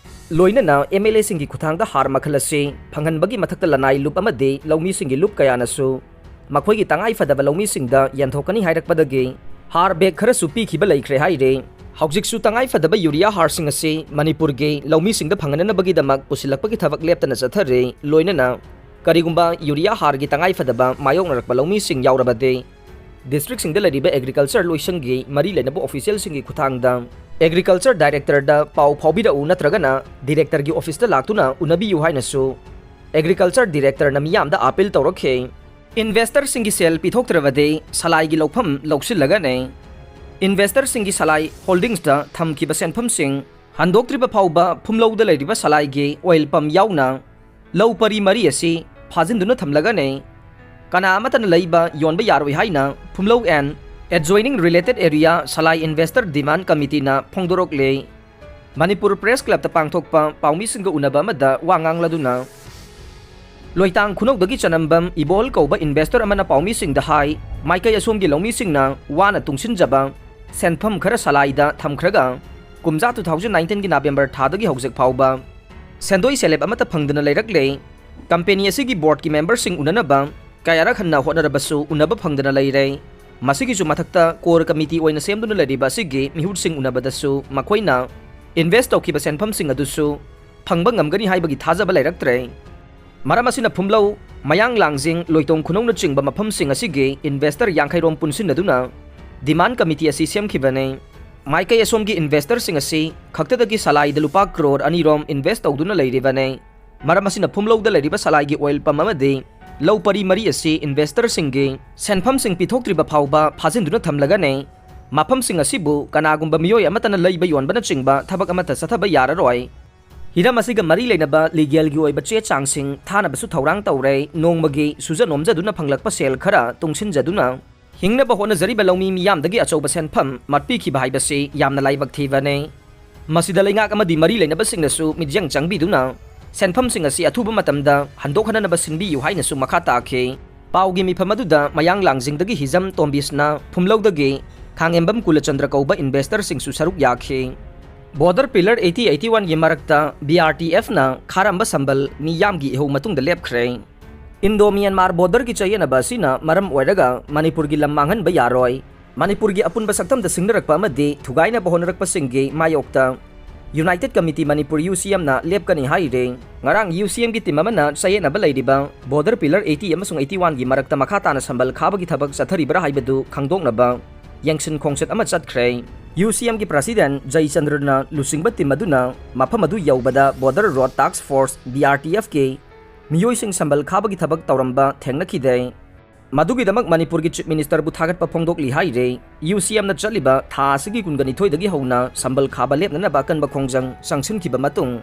ꯂꯣꯏꯅꯅ ꯑꯦꯝ ꯑꯦꯜ ꯑꯦꯁꯤꯡꯒꯤ ꯈꯨꯠꯊꯥꯡꯗ ꯍꯥꯔ ꯃꯈꯜ ꯑꯁꯤ ꯐꯪꯍꯟꯕꯒꯤ ꯃꯊꯛꯇ ꯂꯅꯥꯏ ꯂꯨꯞ ꯑꯃꯗꯤ ꯂꯧꯃꯤꯁꯤꯡꯒꯤ ꯂꯨꯞ ꯀꯌꯥꯅꯁꯨ ꯃꯈꯣꯏꯒꯤ ꯇꯉꯥꯏ ꯐꯗꯕ ꯂꯧꯃꯤꯁꯤꯡꯗ ꯌꯦꯟꯊꯣꯛꯀꯅꯤ ꯍꯥꯏꯔꯛꯄꯗꯒꯤ ꯍꯥꯔ ꯕꯦꯒ ꯈꯔꯁꯨ ꯄꯤꯈꯤꯕ ꯂꯩꯈ꯭ꯔꯦ ꯍꯥꯏꯔꯦ꯫ ꯍꯧꯖꯤꯛꯁꯨ ꯇꯉꯥꯏ ꯐꯗꯕ ꯌꯨꯔꯤꯌꯥ ꯍꯥꯔꯁꯤꯡ ꯑꯁꯤ ꯃꯅꯤꯄꯨꯔꯒꯤ ꯂꯧꯃꯤꯁꯤꯡꯗ ꯐꯪꯍꯟꯅꯕꯒꯤꯗꯃꯛ ꯄꯨꯁꯤꯜꯂꯛꯄꯒꯤ ꯊꯕꯛ ꯂꯦꯞꯇꯅ ꯆꯠꯊꯔꯤ꯫ ꯂꯣꯏꯅꯅ ꯀꯔꯤꯒꯨꯝꯕ ꯌꯨꯔꯤꯌꯥ ꯍꯥꯔꯒꯤ ꯇꯉꯥꯏ ꯐꯗꯕ ꯃꯥꯌꯣꯛꯅꯔꯛꯄ ꯂꯧꯃꯤꯁꯤꯡ ꯌꯥꯎꯔꯕꯗꯤ ꯗꯤꯁꯇ꯭ꯔꯤꯛꯁꯤꯡꯗ ꯂꯩꯔꯤꯕ ꯑꯦꯒ꯭ꯔꯤꯀꯜꯆꯔ ꯂꯣꯏꯁꯪꯒꯤ ꯃꯔꯤ ꯂꯩꯅꯕ ꯑꯣꯐꯤꯁꯤꯌꯦꯜꯁꯤꯡꯒꯤ ꯈꯨꯠꯊꯥꯡꯗ ꯑꯦꯒ꯭ꯔꯤꯀꯜꯆꯔ ꯗꯥꯏꯔꯦꯛꯇꯔꯗ ꯄꯥꯎ ꯐꯥꯎꯕꯤꯔꯛꯎ ꯅꯠꯇ꯭ꯔꯒꯅ ꯗꯤꯔꯦꯛꯇꯔꯒꯤ ꯑꯣꯐꯤꯁꯇ ꯂꯥꯛꯇꯨꯅ ꯎꯅꯕꯤꯌꯨ ꯍꯥꯏꯅꯁꯨ ꯑꯦꯒ꯭ꯔꯤꯀꯜꯆꯔ ꯗꯤꯔꯦꯛꯇꯔꯅ ꯃꯤꯌꯥꯝꯗ ꯑꯥꯄꯤꯜ ꯇꯧꯔꯛꯈꯤ꯫ ꯏꯟꯚꯦꯁꯇꯔꯁꯤꯡꯒꯤ ꯁꯦꯜ ꯄꯤꯊꯣꯛꯇ꯭ꯔꯕꯗꯤ ꯁꯂꯥꯏꯒꯤ ꯂꯧꯐꯝ ꯂꯧꯁꯤꯜꯂꯒꯅꯤ꯫ ꯏꯟꯚꯦꯁꯇꯔꯁꯤꯡꯒꯤ ꯁꯂꯥꯏ ꯍꯣꯜꯗꯤꯡꯁꯇ ꯊꯝꯈꯤꯕ ꯁꯦꯟꯐꯝꯁꯤꯡ ꯍꯟꯗꯣꯛꯇ꯭ꯔꯤꯕ ꯐꯥꯎꯕ ꯐꯨꯝꯂꯧꯗ ꯂꯩꯔꯤꯕ ꯁꯂꯥꯏꯒꯤ ꯑꯣꯏꯜ ꯄꯝ ꯌꯥꯎꯅ ꯂꯧ ꯄꯔꯤ ꯃꯔꯤ ꯑꯁꯤ ꯐꯥꯖꯤꯟꯗꯨꯅ ꯊꯝꯂꯒꯅꯤ꯫ ꯀꯅꯥ ꯑꯃꯠꯇꯅ ꯂꯩꯕ ꯌꯣꯟꯕ ꯌꯥꯔꯣꯏ ꯍꯥꯏꯅ ꯐꯨꯝꯂꯧ and adjoining related area ꯁꯂꯥꯏ ꯏꯟꯚꯦꯁꯇꯔ ꯗꯤꯃꯥꯟ ꯀꯃꯤꯇꯤꯅ ꯐꯣꯡꯗꯣꯔꯛꯂꯦ꯫ ꯃꯅꯤꯄꯨꯔ ꯄ꯭ꯔꯦꯁ ꯀ꯭ꯂꯕꯇ ꯄꯥꯡꯊꯣꯛꯄ ꯄꯥꯎꯃꯤꯁꯤꯡꯒ ꯎꯅꯕ ꯑꯃꯗ ꯋꯥ ꯉꯥꯡꯂꯗꯨꯅ ꯂꯣꯏꯇꯥꯡ ꯈꯨꯅꯧꯗꯒꯤ ꯆꯅꯝꯕꯝ ꯏꯕꯣꯜ ꯀꯧꯕ ꯏꯟꯚꯦꯁꯇꯔ ꯑꯃꯅ ꯄꯥꯎꯃꯤꯁꯤꯡꯗ ꯍꯥꯏ, ꯃꯥꯏꯀꯩ ꯑꯁꯣꯝꯒꯤ ꯂꯧꯃꯤꯁꯤꯡꯅ ꯋꯥꯅ ꯇꯨꯡꯁꯤꯟꯖꯕ ꯁꯦꯟꯐꯝ ꯈꯔ ꯁꯂꯥꯏꯗ ꯊꯝꯈ꯭ꯔꯒ ꯀꯨꯝꯖꯥ two thousand nineteenꯒꯤ ꯅꯕꯦꯝꯕꯔ ꯊꯥꯗꯒꯤ ꯍꯧꯖꯤꯛ ꯐꯥꯎꯕ ꯁꯦꯟꯗꯣꯏ ꯁꯦꯂꯦꯞ ꯑꯃꯠꯇ ꯐꯪꯗꯅ ꯂꯩꯔꯛꯂꯦ꯫ ꯀꯝꯄꯦꯅꯤ ꯑꯁꯤꯒꯤ ꯕꯣꯔꯗꯀꯤ ꯃꯦꯝꯕꯔꯁꯤꯡ ꯎꯅꯅꯕ ꯀꯌꯥꯔꯛ ꯍꯟꯅ ꯍꯣꯠꯅꯔꯕꯁꯨ ꯎꯅꯕ ꯐꯪꯗꯅ ꯂꯩꯔꯦ꯫ ꯃꯁꯤꯒꯤꯁꯨ ꯃꯊꯛꯇ ꯀꯣꯔ ꯀꯃꯤꯇꯤ ꯑꯣꯏꯅ ꯁꯦꯝꯗꯨꯅ ꯂꯩꯔꯤꯕ ꯑꯁꯤꯒꯤ ꯃꯤꯍꯨꯠꯁꯤꯡ ꯎꯅꯕꯗꯁꯨ ꯃꯈꯣꯏꯅ ꯏꯟꯚꯦꯁ ꯇꯧꯈꯤꯕ ꯁꯦꯟꯐꯝꯁꯤꯡ ꯑꯗꯨꯁꯨ ꯐꯪꯕ ꯉꯝꯒꯅꯤ ꯍꯥꯏꯕꯒꯤ ꯊꯥꯖꯕ ꯂꯩꯔꯛꯇ꯭ꯔꯦ꯫ ꯃꯔꯝ ꯑꯁꯤꯅ ꯐꯨꯝꯂꯧ, ꯃꯌꯥꯡ ꯂꯥꯡꯖꯤꯡ, ꯂꯣꯏꯇꯣꯡ ꯈꯨꯅꯧꯅꯆꯤꯡꯕ ꯃꯐꯝꯁꯤꯡ ꯑꯁꯤꯒꯤ ꯏꯟꯚꯦꯁꯇꯔ ꯌꯥꯡꯈꯩꯔꯣꯝ ꯄꯨꯟꯁꯤꯟꯅꯗꯨꯅ ꯗꯤꯃꯥꯟ ꯀꯃꯤꯇꯤ ꯑꯁꯤ ꯁꯦꯝꯈꯤꯕꯅꯤ꯫ ꯃꯥꯏꯀꯩ ꯑꯁꯣꯝꯒꯤ ꯏꯟꯚꯦꯁꯇꯔꯁꯤꯡ ꯑꯁꯤ ꯈꯛꯇꯗꯒꯤ ꯁꯂꯥꯏꯗ ꯂꯨꯄꯥ ꯀ꯭ꯔꯣꯔ ꯑꯅꯤꯔꯣꯝ ꯏꯟꯚꯦꯁ ꯇꯧꯗꯨꯅ ꯂꯩꯔꯤꯕꯅꯤ꯫ ꯃꯔꯝ ꯑꯁꯤꯅ ꯐꯨꯝꯂꯧꯗ ꯂꯩꯔꯤꯕ ꯁꯂꯥꯏꯒꯤ ꯑꯣꯏꯜ ꯄꯝ ꯑꯃꯗꯤ ꯂꯧ ꯄꯔꯤ ꯃꯔꯤ ꯑꯁꯤ ꯏꯟꯚꯦꯁꯇꯔꯁꯤꯡꯒꯤ ꯁꯦꯟꯐꯝꯁꯤꯡ ꯄꯤꯊꯣꯛꯇ꯭ꯔꯤꯕ ꯐꯥꯎꯕ ꯐꯥꯖꯤꯟꯗꯨꯅ ꯊꯝꯂꯒꯅꯤ꯫ ꯃꯐꯝꯁꯤꯡ ꯑꯁꯤꯕꯨ ꯀꯅꯥꯒꯨꯝꯕ ꯃꯤꯑꯣꯏ ꯑꯃꯠꯇꯅ ꯂꯩꯕ ꯌꯣꯟꯕꯅꯆꯤꯡꯕ ꯊꯕꯛ ꯑꯃꯠꯇ ꯆꯠꯊꯕ ꯌꯥꯔꯔꯣꯏ꯫ ꯍꯤꯔꯝ ꯑꯁꯤꯒ ꯃꯔꯤ ꯂꯩꯅꯕ ꯂꯤꯒꯦꯜꯒꯤ ꯑꯣꯏꯕ ꯆꯦ ꯆꯥꯡꯁꯤꯡ ꯊꯥꯅꯕꯁꯨ ꯊꯧꯔꯥꯡ ꯇꯧꯔꯦ꯫ ꯅꯣꯡꯃꯒꯤ ꯁꯨꯖ ꯅꯣꯝꯖꯗꯨꯅ ꯐꯪꯂꯛꯄ ꯁꯦꯜ ꯈꯔ ꯇꯨꯡꯁꯤꯟꯖꯗꯨꯅ ꯍꯤꯡꯅꯕ ꯍꯣꯠꯅꯖꯔꯤꯕ ꯂꯧꯃꯤ ꯃꯤꯌꯥꯝꯗꯒꯤ ꯑꯆꯧꯕ ꯁꯦꯟꯐꯝ ꯃꯠꯄꯤꯈꯤꯕ ꯍꯥꯏꯕꯁꯤ ꯌꯥꯝꯅ ꯂꯥꯏꯕꯛ ꯊꯤꯕꯅꯤ꯫ ꯃꯁꯤꯗ ꯂꯩꯉꯥꯛ ꯑꯃꯗꯤ ꯃꯔꯤ ꯂꯩꯅꯕꯁꯤꯡꯅꯁꯨ ꯃꯤꯠꯌꯦꯡ ꯆꯪꯕꯤꯗꯨꯅ ꯁꯦꯟꯐꯝꯁꯤꯡ ꯑꯁꯤ ꯑꯊꯨꯕ ꯃꯇꯝꯗ ꯍꯟꯗꯣꯛꯍꯟꯅꯕ ꯁꯤꯟꯕꯤꯌꯨ ꯍꯥꯏꯅꯁꯨ ꯃꯈꯥ ꯇꯥꯈꯤ꯫ ꯄꯥꯎꯒꯤ ꯃꯤꯐꯝ ꯑꯗꯨꯗ ꯃꯌꯥꯡ ꯂꯥꯡꯖꯤꯡꯗꯒꯤ ꯍꯤꯖꯝ ꯇꯣꯝꯕꯤꯁꯅ, ꯐꯨꯝꯂꯧꯗꯒꯤ ꯈꯥꯡꯉꯦꯝꯕꯝ ꯀꯨꯂꯆꯟꯗ꯭ꯔ ꯀꯧꯕ ꯏꯟꯚꯦꯁꯇꯔꯁꯤꯡꯁꯨ ꯁꯔꯨꯛ ꯌꯥꯈꯤ꯫ ꯕꯣꯔꯗꯔ ꯄꯤꯂꯔ ꯑꯩꯠꯇꯤ ꯑꯩꯠꯇꯤ ꯋꯥꯟꯒꯤ ꯃꯔꯛꯇ ꯕꯤ ꯑꯥꯔ ꯇꯤ ꯑꯦꯐꯅ ꯈꯥꯔꯝꯕ ꯁꯝꯕꯜ ꯃꯤꯌꯥꯝꯒꯤ ꯏꯍꯧ ꯃꯇꯨꯡꯗ ꯂꯦꯞꯈ꯭ꯔꯦ꯫ ꯏꯟꯗꯣ ꯃ꯭ꯌꯥꯟꯃꯥꯔ ꯕꯣꯔꯗꯔꯒꯤ ꯆꯌꯦꯠꯅꯕ ꯑꯁꯤꯅ ꯃꯔꯝ ꯑꯣꯏꯔꯒ ꯃꯅꯤꯄꯨꯔꯒꯤ ꯂꯝ ꯃꯥꯡꯍꯟꯕ ꯌꯥꯔꯣꯏ꯫ ꯃꯅꯤꯄꯨꯔꯒꯤ ꯑꯄꯨꯟꯕ ꯁꯛꯇꯝꯗ ꯁꯤꯡꯅꯔꯛꯄ ꯑꯃꯗꯤ ꯊꯨꯒꯥꯏꯅꯕ ꯍꯣꯠꯅꯔꯛꯄꯁꯤꯡꯒꯤ ꯃꯥꯌꯣꯛꯇ ꯌꯨꯅꯥꯏꯇꯦꯗ ꯀꯃꯤꯇꯤ ꯃꯅꯤꯄꯨꯔ, ꯌꯨ ꯁꯤ ꯑꯦꯝꯅ ꯂꯦꯞꯀꯅꯤ ꯍꯥꯏꯔꯦ꯫ ꯉꯔꯥꯡ ꯌꯨ ꯁꯤ ꯑꯦꯝꯒꯤ ꯇꯤꯝ ꯑꯃꯅ ꯆꯌꯦꯠꯅꯕ ꯂꯩꯔꯤꯕ ꯕꯣꯔꯗꯔ ꯄꯤꯂꯔ ꯑꯩꯠꯇꯤ ꯑꯃꯁꯨꯡ ꯑꯩꯠꯇꯤ ꯋꯥꯟꯒꯤ ꯃꯔꯛꯇ ꯃꯈꯥ ꯇꯥꯅ ꯁꯝꯕꯜ ꯈꯥꯕꯒꯤ ꯊꯕꯛ ꯆꯠꯊꯔꯤꯕ꯭ꯔꯥ ꯍꯥꯏꯕꯗꯨ ꯈꯪꯗꯣꯛꯅꯕ ꯌꯦꯡꯁꯤꯟ ꯈꯣꯡꯆꯠ ꯑꯃ ꯆꯠꯈ꯭ꯔꯦ꯫ ꯌꯨ ꯁꯤ ꯑꯦꯝꯒꯤ ꯄ꯭ꯔꯁꯤꯗꯦꯟ ꯖꯌꯆꯟꯗ꯭ꯔꯅ ꯂꯨꯆꯤꯡꯕ ꯇꯤꯝ ꯑꯗꯨꯅ ꯃꯐꯝ ꯑꯗꯨ ꯌꯧꯕꯗ ꯕꯣꯔꯗꯔ ꯔꯣꯗ ꯇꯥꯛꯁ ꯐꯣꯔꯁ, ꯕꯤ ꯑꯥꯔ ꯇꯤ ꯑꯦꯐꯀꯤ ꯃꯤꯑꯣꯏꯁꯤꯡ ꯁꯝꯕꯜ ꯈꯥꯕꯒꯤ ꯊꯕꯛ ꯇꯧꯔꯝꯕ ꯊꯦꯡꯅꯈꯤꯗꯦ꯫ ꯃꯗꯨꯒꯤꯗꯃꯛ ꯃꯅꯤꯄꯨꯔꯒꯤ ꯆꯤꯐ ꯃꯤꯅꯤꯁꯇꯔꯕꯨ ꯊꯥꯒꯠꯄ ꯐꯣꯡꯗꯣꯛꯂꯤ ꯍꯥꯏꯔꯦ꯫ ꯌꯨ ꯁꯤ ꯑꯦꯝꯅ ꯆꯠꯂꯤꯕ ꯊꯥ ꯑꯁꯤꯒꯤ ꯀꯨꯟꯒ ꯅꯤꯊꯣꯏꯗꯒꯤ ꯍꯧꯅ ꯁꯝꯕꯜ ꯈꯥꯕ ꯂꯦꯞꯅꯅꯕ ꯑꯀꯟꯕ ꯈꯣꯡꯖꯪ ꯆꯪꯁꯤꯟꯈꯤꯕ ꯃꯇꯨꯡ,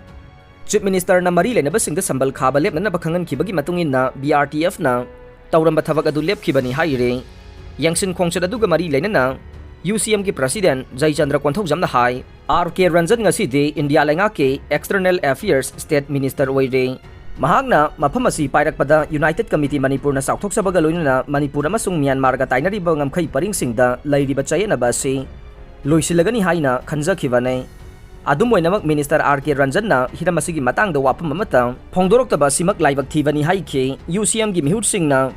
ꯆꯤꯐ ꯃꯤꯅꯤꯁꯇꯔꯅ ꯃꯔꯤ ꯂꯩꯅꯕꯁꯤꯡꯗ ꯁꯝꯕꯜ ꯈꯥꯕ ꯂꯦꯞꯅꯅꯕ ꯈꯪꯍꯟꯈꯤꯕꯒꯤ ꯃꯇꯨꯡ ꯏꯟꯅ ꯕꯤ ꯑꯥꯔ ꯇꯤ ꯑꯦꯐꯅ ꯇꯧꯔꯝꯕ ꯊꯕꯛ ꯑꯗꯨ ꯂꯦꯞꯈꯤꯕꯅꯤ ꯍꯥꯏꯔꯦ꯫ ꯌꯦꯡꯁꯤꯟ ꯈꯣꯡꯆꯠ ꯑꯗꯨꯒ ꯃꯔꯤ ꯂꯩꯅꯅ ꯌꯨ ꯁꯤ ꯑꯦꯝꯒꯤ ꯄ꯭ꯔꯁꯤꯗꯦꯟ ꯖꯌꯆꯟꯗ꯭ꯔ ꯀꯣꯟꯊꯧꯖꯝꯅ ꯍꯥꯏ, ꯑꯥꯔ ꯀꯦ ꯔꯟꯖꯟ ꯉꯁꯤꯗꯤ ꯏꯟꯗꯤꯌꯥ ꯂꯩꯉꯥꯛꯀꯤ ꯑꯦꯛꯁꯇꯔꯅꯦꯜ ꯑꯦꯐꯤꯌꯔꯁ ꯁ꯭ꯇꯦꯠ ꯃꯤꯅꯤꯁꯇꯔ ꯑꯣꯏꯔꯦ꯫ ꯃꯍꯥꯛꯅ ꯃꯐꯝ ꯑꯁꯤ ꯄꯥꯏꯔꯛꯄꯗ ꯌꯨꯅꯥꯏꯇꯦꯗ ꯀꯃꯤꯇꯤ ꯃꯅꯤꯄꯨꯔꯅ ꯆꯥꯎꯊꯣꯛꯆꯕꯒ ꯂꯣꯏꯅꯅ ꯃꯅꯤꯄꯨꯔ ꯑꯃꯁꯨꯡ ꯃ꯭ꯌꯥꯟꯃꯥꯔꯒ ꯇꯥꯏꯅꯔꯤꯕ ꯉꯝꯈꯩ ꯄꯔꯤꯡꯁꯤꯡꯗ ꯂꯩꯔꯤꯕ ꯆꯌꯦꯠꯅꯕ ꯑꯁꯤ ꯂꯣꯏꯁꯤꯜꯂꯒꯅꯤ ꯍꯥꯏꯅ ꯈꯟꯖꯈꯤꯕꯅꯤ꯫ ꯑꯗꯨꯝ ꯑꯣꯏꯅꯃꯛ, ꯃꯤꯅꯤꯁꯇꯔ ꯑꯥꯔ ꯀꯦ ꯔꯟꯖꯟꯅ ꯍꯤꯔꯝ ꯑꯁꯤꯒꯤ ꯃꯇꯥꯡꯗ ꯋꯥꯐꯝ ꯑꯃꯠꯇ ꯐꯣꯡꯗꯣꯔꯛꯇꯕ ꯑꯁꯤꯃꯛ ꯂꯥꯏꯕꯛ ꯊꯤꯕꯅꯤ ꯍꯥꯏꯈꯤ꯫ ꯌꯨ ꯁꯤ ꯑꯦꯝꯒꯤ ꯃꯤꯍꯨꯠꯁꯤꯡꯅ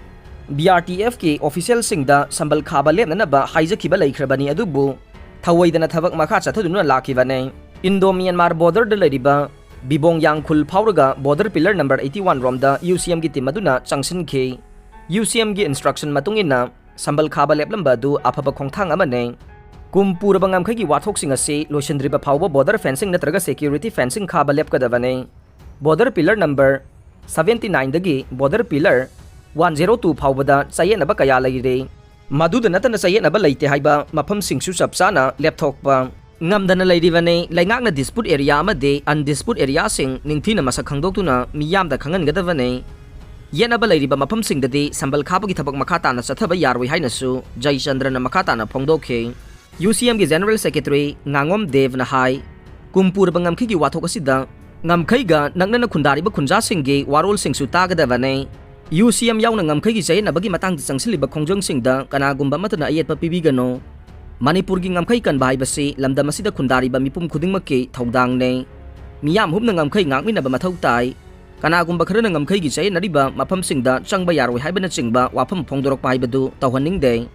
ꯕꯤ ꯑꯥꯔ ꯇꯤ ꯑꯦꯐꯀꯤ ꯑꯣꯐꯤꯁꯤꯌꯦꯜꯁꯤꯡꯗ ꯁꯝꯕꯜ ꯈꯥꯕ ꯂꯦꯞꯅꯅꯕ ꯍꯥꯏꯖꯈꯤꯕ ꯂꯩꯈ꯭ꯔꯕꯅꯤ, ꯑꯗꯨꯕꯨ ꯊꯧꯑꯣꯏꯗꯅ ꯊꯕꯛ ꯃꯈꯥ ꯆꯠꯊꯗꯨꯅ ꯂꯥꯛꯈꯤꯕꯅꯤ꯫ ꯏꯟꯗꯣ ꯃ꯭ꯌꯥꯟꯃꯥꯔ ꯕꯣꯔꯗꯔꯗ ꯂꯩꯔꯤꯕ ꯕꯤꯕꯣꯡ ꯌꯥꯡꯈꯨꯜ ꯐꯥꯎꯔꯒ border pillar number eighty one ꯔꯣꯝꯗ ꯌꯨ ꯁꯤ ꯑꯦꯝꯒꯤ ꯇꯤꯝ ꯑꯗꯨꯅ ꯆꯪꯁꯤꯟꯈꯤ꯫ ꯌꯨ ꯁꯤ ꯑꯦꯝꯒꯤ ꯏꯟꯁꯇ꯭ꯔꯛꯁꯟ ꯃꯇꯨꯡ ꯏꯟꯅ ꯁꯝꯕꯜ ꯈꯥꯕ ꯂꯦꯞꯂꯝꯕ ꯑꯗꯨ ꯑꯐꯕ ꯈꯣꯡꯊꯥꯡ ꯑꯃꯅꯤ꯫ ꯀꯨꯝ ꯄꯨꯔꯕ ꯉꯝꯈꯩꯒꯤ ꯋꯥꯊꯣꯛꯁꯤꯡ ꯑꯁꯤ ꯂꯣꯏꯁꯤꯟꯗ꯭ꯔꯤꯕ ꯐꯥꯎꯕ ꯕꯣꯔꯗꯔ ꯐꯦꯟꯁꯤꯡ ꯅꯠꯇ꯭ꯔꯒ ꯁꯦꯀ꯭ꯌꯨꯔꯤꯇꯤ ꯐꯦꯟꯁꯤꯡ ꯈꯥꯕ ꯂꯦꯞꯀꯗꯕꯅꯤ꯫ ꯕꯣꯔꯗꯔ ꯄꯤꯂꯔ ꯅꯝꯕꯔ ꯁꯚꯦꯟꯇꯤ ꯅꯥꯏꯟꯗꯒꯤ border pillar one zero two ꯐꯥꯎꯕꯗ ꯆꯌꯦꯠꯅꯕ ꯀꯌꯥ ꯂꯩꯔꯦ꯫ ꯃꯗꯨꯗ ꯅꯠꯇꯅ ꯆꯌꯦꯠꯅꯕ ꯂꯩꯇꯦ ꯍꯥꯏꯕ ꯃꯐꯝꯁꯤꯡꯁꯨ ꯆꯞ ꯆꯥꯅ ꯂꯦꯞꯊꯣꯛꯄ ꯉꯝꯗꯅ ꯂꯩꯔꯤꯕꯅꯤ꯫ ꯂꯩꯉꯥꯛꯅ ꯗꯤꯁꯄ꯭ꯌꯨꯠ ꯑꯦꯔꯤꯌꯥ ꯑꯃꯗꯤ ꯑꯟꯗꯤꯁꯄ꯭ꯌꯨꯠ ꯑꯦꯔꯤꯌꯥꯁꯤꯡ ꯅꯤꯡꯊꯤꯅ ꯃꯁꯛ ꯈꯪꯗꯣꯛꯇꯨꯅ ꯃꯤꯌꯥꯝꯗ ꯈꯪꯍꯟꯒꯗꯕꯅꯤ꯫ ꯌꯦꯠꯅꯕ ꯂꯩꯔꯤꯕ ꯃꯐꯝꯁꯤꯡꯗꯗꯤ ꯁꯝꯕꯜ ꯈꯥꯕꯒꯤ ꯊꯕꯛ ꯃꯈꯥ ꯇꯥꯅ ꯆꯠꯊꯕ ꯌꯥꯔꯣꯏ ꯍꯥꯏꯅꯁꯨ ꯖꯌꯆꯟꯗ꯭ꯔꯅ ꯃꯈꯥ ꯇꯥꯅ ꯐꯣꯡꯗꯣꯛꯈꯤ꯫ ꯌꯨ ꯁꯤ ꯑꯦꯝꯒꯤ ꯖꯦꯅꯔꯦꯜ ꯁꯦꯀ꯭ꯔꯦꯇꯔꯤ ꯉꯥꯉꯣꯝ ꯗꯦꯕꯅ ꯍꯥꯏ, ꯀꯨꯝꯄꯨꯔꯕ ꯉꯝꯈꯩꯒꯤ ꯋꯥꯊꯣꯛ ꯑꯁꯤꯗ ꯉꯝꯈꯩꯒ ꯅꯛꯅꯅ ꯈꯨꯟꯗꯥꯔꯤꯕ ꯈꯨꯟꯖꯥꯁꯤꯡꯒꯤ ꯋꯥꯔꯣꯜꯁꯤꯡꯁꯨ ꯇꯥꯒꯗꯕꯅꯤ꯫ ꯌꯨ ꯁꯤ ꯑꯦꯝ ꯌꯥꯎꯅ ꯉꯝꯈꯩꯒꯤ ꯆꯌꯦꯠꯅꯕꯒꯤ ꯃꯇꯥꯡꯗ ꯆꯪꯁꯤꯜꯂꯤꯕ ꯈꯣꯡꯖꯪꯁꯤꯡꯗ ꯀꯅꯥꯒꯨꯝꯕ ꯑꯃꯠꯇꯅ ꯑꯌꯦꯠꯄ ꯄꯤꯕꯤꯒꯅꯨ꯫ ꯃꯅꯤꯄꯨꯔꯒꯤ ꯉꯝꯈꯩ ꯀꯟꯕ ꯍꯥꯏꯕꯁꯤ ꯂꯝꯗꯝ ꯑꯁꯤꯗ ꯈꯨꯟꯗꯥꯔꯤꯕ ꯃꯤꯄꯨꯝ ꯈꯨꯗꯤꯡꯃꯛꯀꯤ ꯊꯧꯗꯥꯡꯅꯤ꯫ ꯃꯤꯌꯥꯝ ꯍꯨꯞꯅ ꯉꯝꯈꯩ ꯉꯥꯛꯃꯤꯟꯅꯕ ꯃꯊꯧ ꯇꯥꯏ꯫ ꯀꯅꯥꯒꯨꯝꯕ ꯈꯔꯅ ꯉꯝꯈꯩꯒꯤ ꯆꯌꯦꯠꯅꯔꯤꯕ ꯃꯐꯝꯁꯤꯡꯗ ꯆꯪꯕ ꯌꯥꯔꯣꯏ ꯍꯥꯏꯕꯅꯆꯤꯡꯕ ꯋꯥꯐꯝ ꯐꯣꯡꯗꯣꯔꯛꯄ ꯍꯥꯏꯕꯗꯨ ꯇꯧꯍꯟꯅꯤꯡꯗꯦ꯫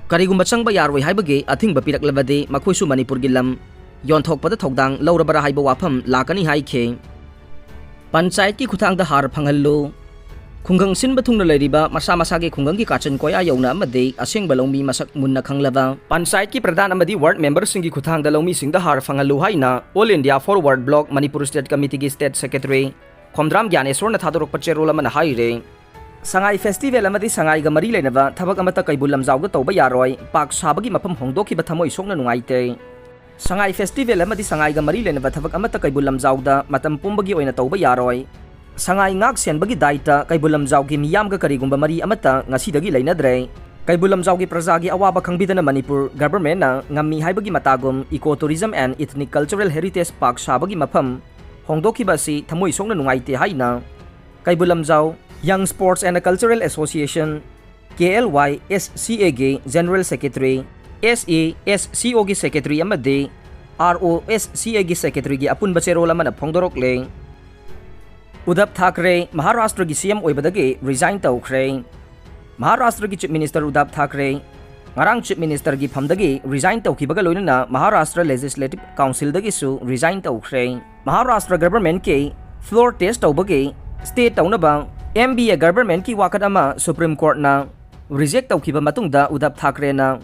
ꯀꯔꯤꯒꯨꯝꯕ ꯆꯪꯕ ꯌꯥꯔꯣꯏ ꯍꯥꯏꯕꯒꯤ ꯑꯊꯤꯡꯕ ꯄꯤꯔꯛꯂꯕꯗꯤ ꯃꯈꯣꯏꯁꯨ ꯃꯅꯤꯄꯨꯔꯒꯤ ꯂꯝ ꯌꯣꯟꯊꯣꯛꯄꯗ ꯊꯧꯗꯥꯡ ꯂꯧꯔꯕꯔꯥ ꯍꯥꯏꯕ ꯋꯥꯐꯝ ꯂꯥꯛꯀꯅꯤ ꯍꯥꯏꯈꯤ꯫ ꯄꯟꯆꯥꯌꯠꯀꯤ ꯈꯨꯠꯊꯥꯡꯗ ꯍꯥꯔ ꯐꯪꯍꯜꯂꯨ꯫ ꯈꯨꯡꯒꯪ ꯁꯤꯟꯕ ꯊꯨꯡꯅ ꯂꯩꯔꯤꯕ ꯃꯁꯥ ꯃꯁꯥꯒꯤ ꯈꯨꯡꯒꯪꯒꯤ ꯀꯥꯆꯤꯟ ꯀꯣꯌꯥ ꯌꯧꯅ ꯑꯃꯗꯤ ꯑꯁꯦꯡꯕ ꯂꯧꯃꯤ ꯃꯁꯛ ꯃꯨꯟꯅ ꯈꯪꯂꯕ ꯄꯟꯆꯥꯌꯠꯀꯤ ꯄ꯭ꯔꯙꯥꯟ ꯑꯃꯗꯤ ꯋꯥꯔꯗ ꯃꯦꯝꯕꯔꯁꯤꯡꯒꯤ ꯈꯨꯠꯊꯥꯡꯗ ꯂꯧꯃꯤꯁꯤꯡꯗ ꯍꯥꯔ ꯐꯪꯍꯜꯂꯨ ꯍꯥꯏꯅ All India Forward Bloc Manipur State Committeeꯒꯤ State Secretary Khomdram ꯒ꯭ꯌꯥꯅꯦꯁꯣꯔꯅ ꯊꯥꯗꯣꯔꯛꯄ ꯆꯦꯔꯣꯜ ꯑꯃꯅ ꯍꯥꯏꯔꯤ꯫ ꯁꯉꯥꯏ ꯐꯦꯁꯇꯤꯚꯦꯜ ꯑꯃꯗꯤ ꯁꯉꯥꯏꯒ ꯃꯔꯤ ꯂꯩꯅꯕ ꯊꯕꯛ ꯑꯃꯠꯇ ꯀꯩꯕꯨꯜ ꯂꯝꯖꯥꯎꯗ ꯇꯧꯕ ꯌꯥꯔꯣꯏ, ꯄꯥꯛ ꯁꯥꯕꯒꯤ ꯃꯐꯝ ꯍꯣꯡꯗꯣꯛꯈꯤꯕ ꯊꯃꯣꯏ ꯁꯣꯛꯅ ꯅꯨꯡꯉꯥꯏꯇꯦ꯫ ꯁꯉꯥꯏ ꯐꯦꯁꯇꯤꯚꯦꯜ ꯑꯃꯗꯤ ꯁꯉꯥꯏꯒ ꯃꯔꯤ ꯂꯩꯅꯕ ꯊꯕꯛ ꯑꯃꯠꯇ ꯀꯩꯕꯨꯜ ꯂꯝꯖꯥꯎꯗ ꯃꯇꯝ ꯄꯨꯝꯕꯒꯤ ꯑꯣꯏꯅ ꯇꯧꯕ ꯌꯥꯔꯣꯏ꯫ ꯁꯉꯥꯏ ꯉꯥꯛ ꯁꯦꯟꯕꯒꯤ ꯗꯥꯏꯇ ꯀꯩꯕꯨꯜ ꯂꯝꯖꯥꯎꯒꯤ ꯃꯤꯌꯥꯝꯒ ꯀꯔꯤꯒꯨꯝꯕ ꯃꯔꯤ ꯑꯃꯠꯇ ꯉꯁꯤꯗꯒꯤ ꯂꯩꯅꯗ꯭ꯔꯦ꯫ ꯀꯩꯕꯨꯜ ꯂꯝꯖꯥꯎꯒꯤ ꯄ꯭ꯔꯖꯥꯒꯤ ꯑꯋꯥꯕ ꯈꯪꯕꯤꯗꯅ ꯃꯅꯤꯄꯨꯔ ꯒꯚꯔꯟꯃꯦꯟꯠꯅ ꯉꯝꯃꯤ ꯍꯥꯏꯕꯒꯤ ꯃꯇꯥꯒꯨꯝ Eco Tourism and Ethnic Cultural Heritage Park ꯁꯥꯕꯒꯤ ꯃꯐꯝ ꯍꯣꯡꯗꯣꯛꯈꯤꯕ ꯑꯁꯤ ꯊꯃꯣꯏ ꯁꯣꯛꯅ ꯅꯨꯡꯉꯥꯏꯇꯦ ꯍꯥꯏꯅ Keibul Lamjao Young Sports and Cultural Association, K L Y S C Aꯒꯤ General Secretary, S A S C Oꯒꯤ Secretary ꯑꯃꯗꯤ R O S C Aꯒꯤ Secretaryꯒꯤ ꯑꯄꯨꯟꯕ ꯆꯦꯔꯣꯜ ꯑꯃꯅ ꯐꯣꯡꯗꯣꯔꯛꯂꯦ꯫ ꯎꯗꯞ ꯊꯥꯀ꯭ꯔꯦ ꯃꯍꯥꯔꯥꯁꯇ꯭ꯔꯒꯤ C M ꯑꯣꯏꯕꯗꯒꯤ resign ꯇꯧꯈ꯭ꯔꯦ꯫ ꯃꯍꯥꯔꯥꯁꯇ꯭ꯔꯒꯤ Chief Minister ꯎꯗꯞ ꯊꯥꯀ꯭ꯔꯦ ꯉꯔꯥꯡ Chief Ministerꯒꯤ ꯐꯝꯗꯒꯤ resign ꯇꯧꯈꯤꯕꯒ ꯂꯣꯏꯅꯅ ꯃꯍꯥꯔꯥꯁꯇ꯭ꯔ Legislative Councilꯗꯒꯤꯁꯨ resign ꯇꯧꯈ꯭ꯔꯦ꯫ ꯃꯍꯥꯔꯥꯁꯇ꯭ꯔ ꯒꯚꯔꯟꯃꯦꯟꯠꯀꯤ floor test ꯇꯧꯕꯒꯤ stay ꯇꯧꯅꯕ M B A ꯒꯚꯔꯟꯃꯦꯟꯠꯀꯤ ꯋꯥꯀꯠ ꯑꯃ Supreme Courtꯅ reject ꯇꯧꯈꯤꯕ ꯃꯇꯨꯡꯗ ꯎꯗꯞ ꯊꯥꯀ꯭ꯔꯦꯅ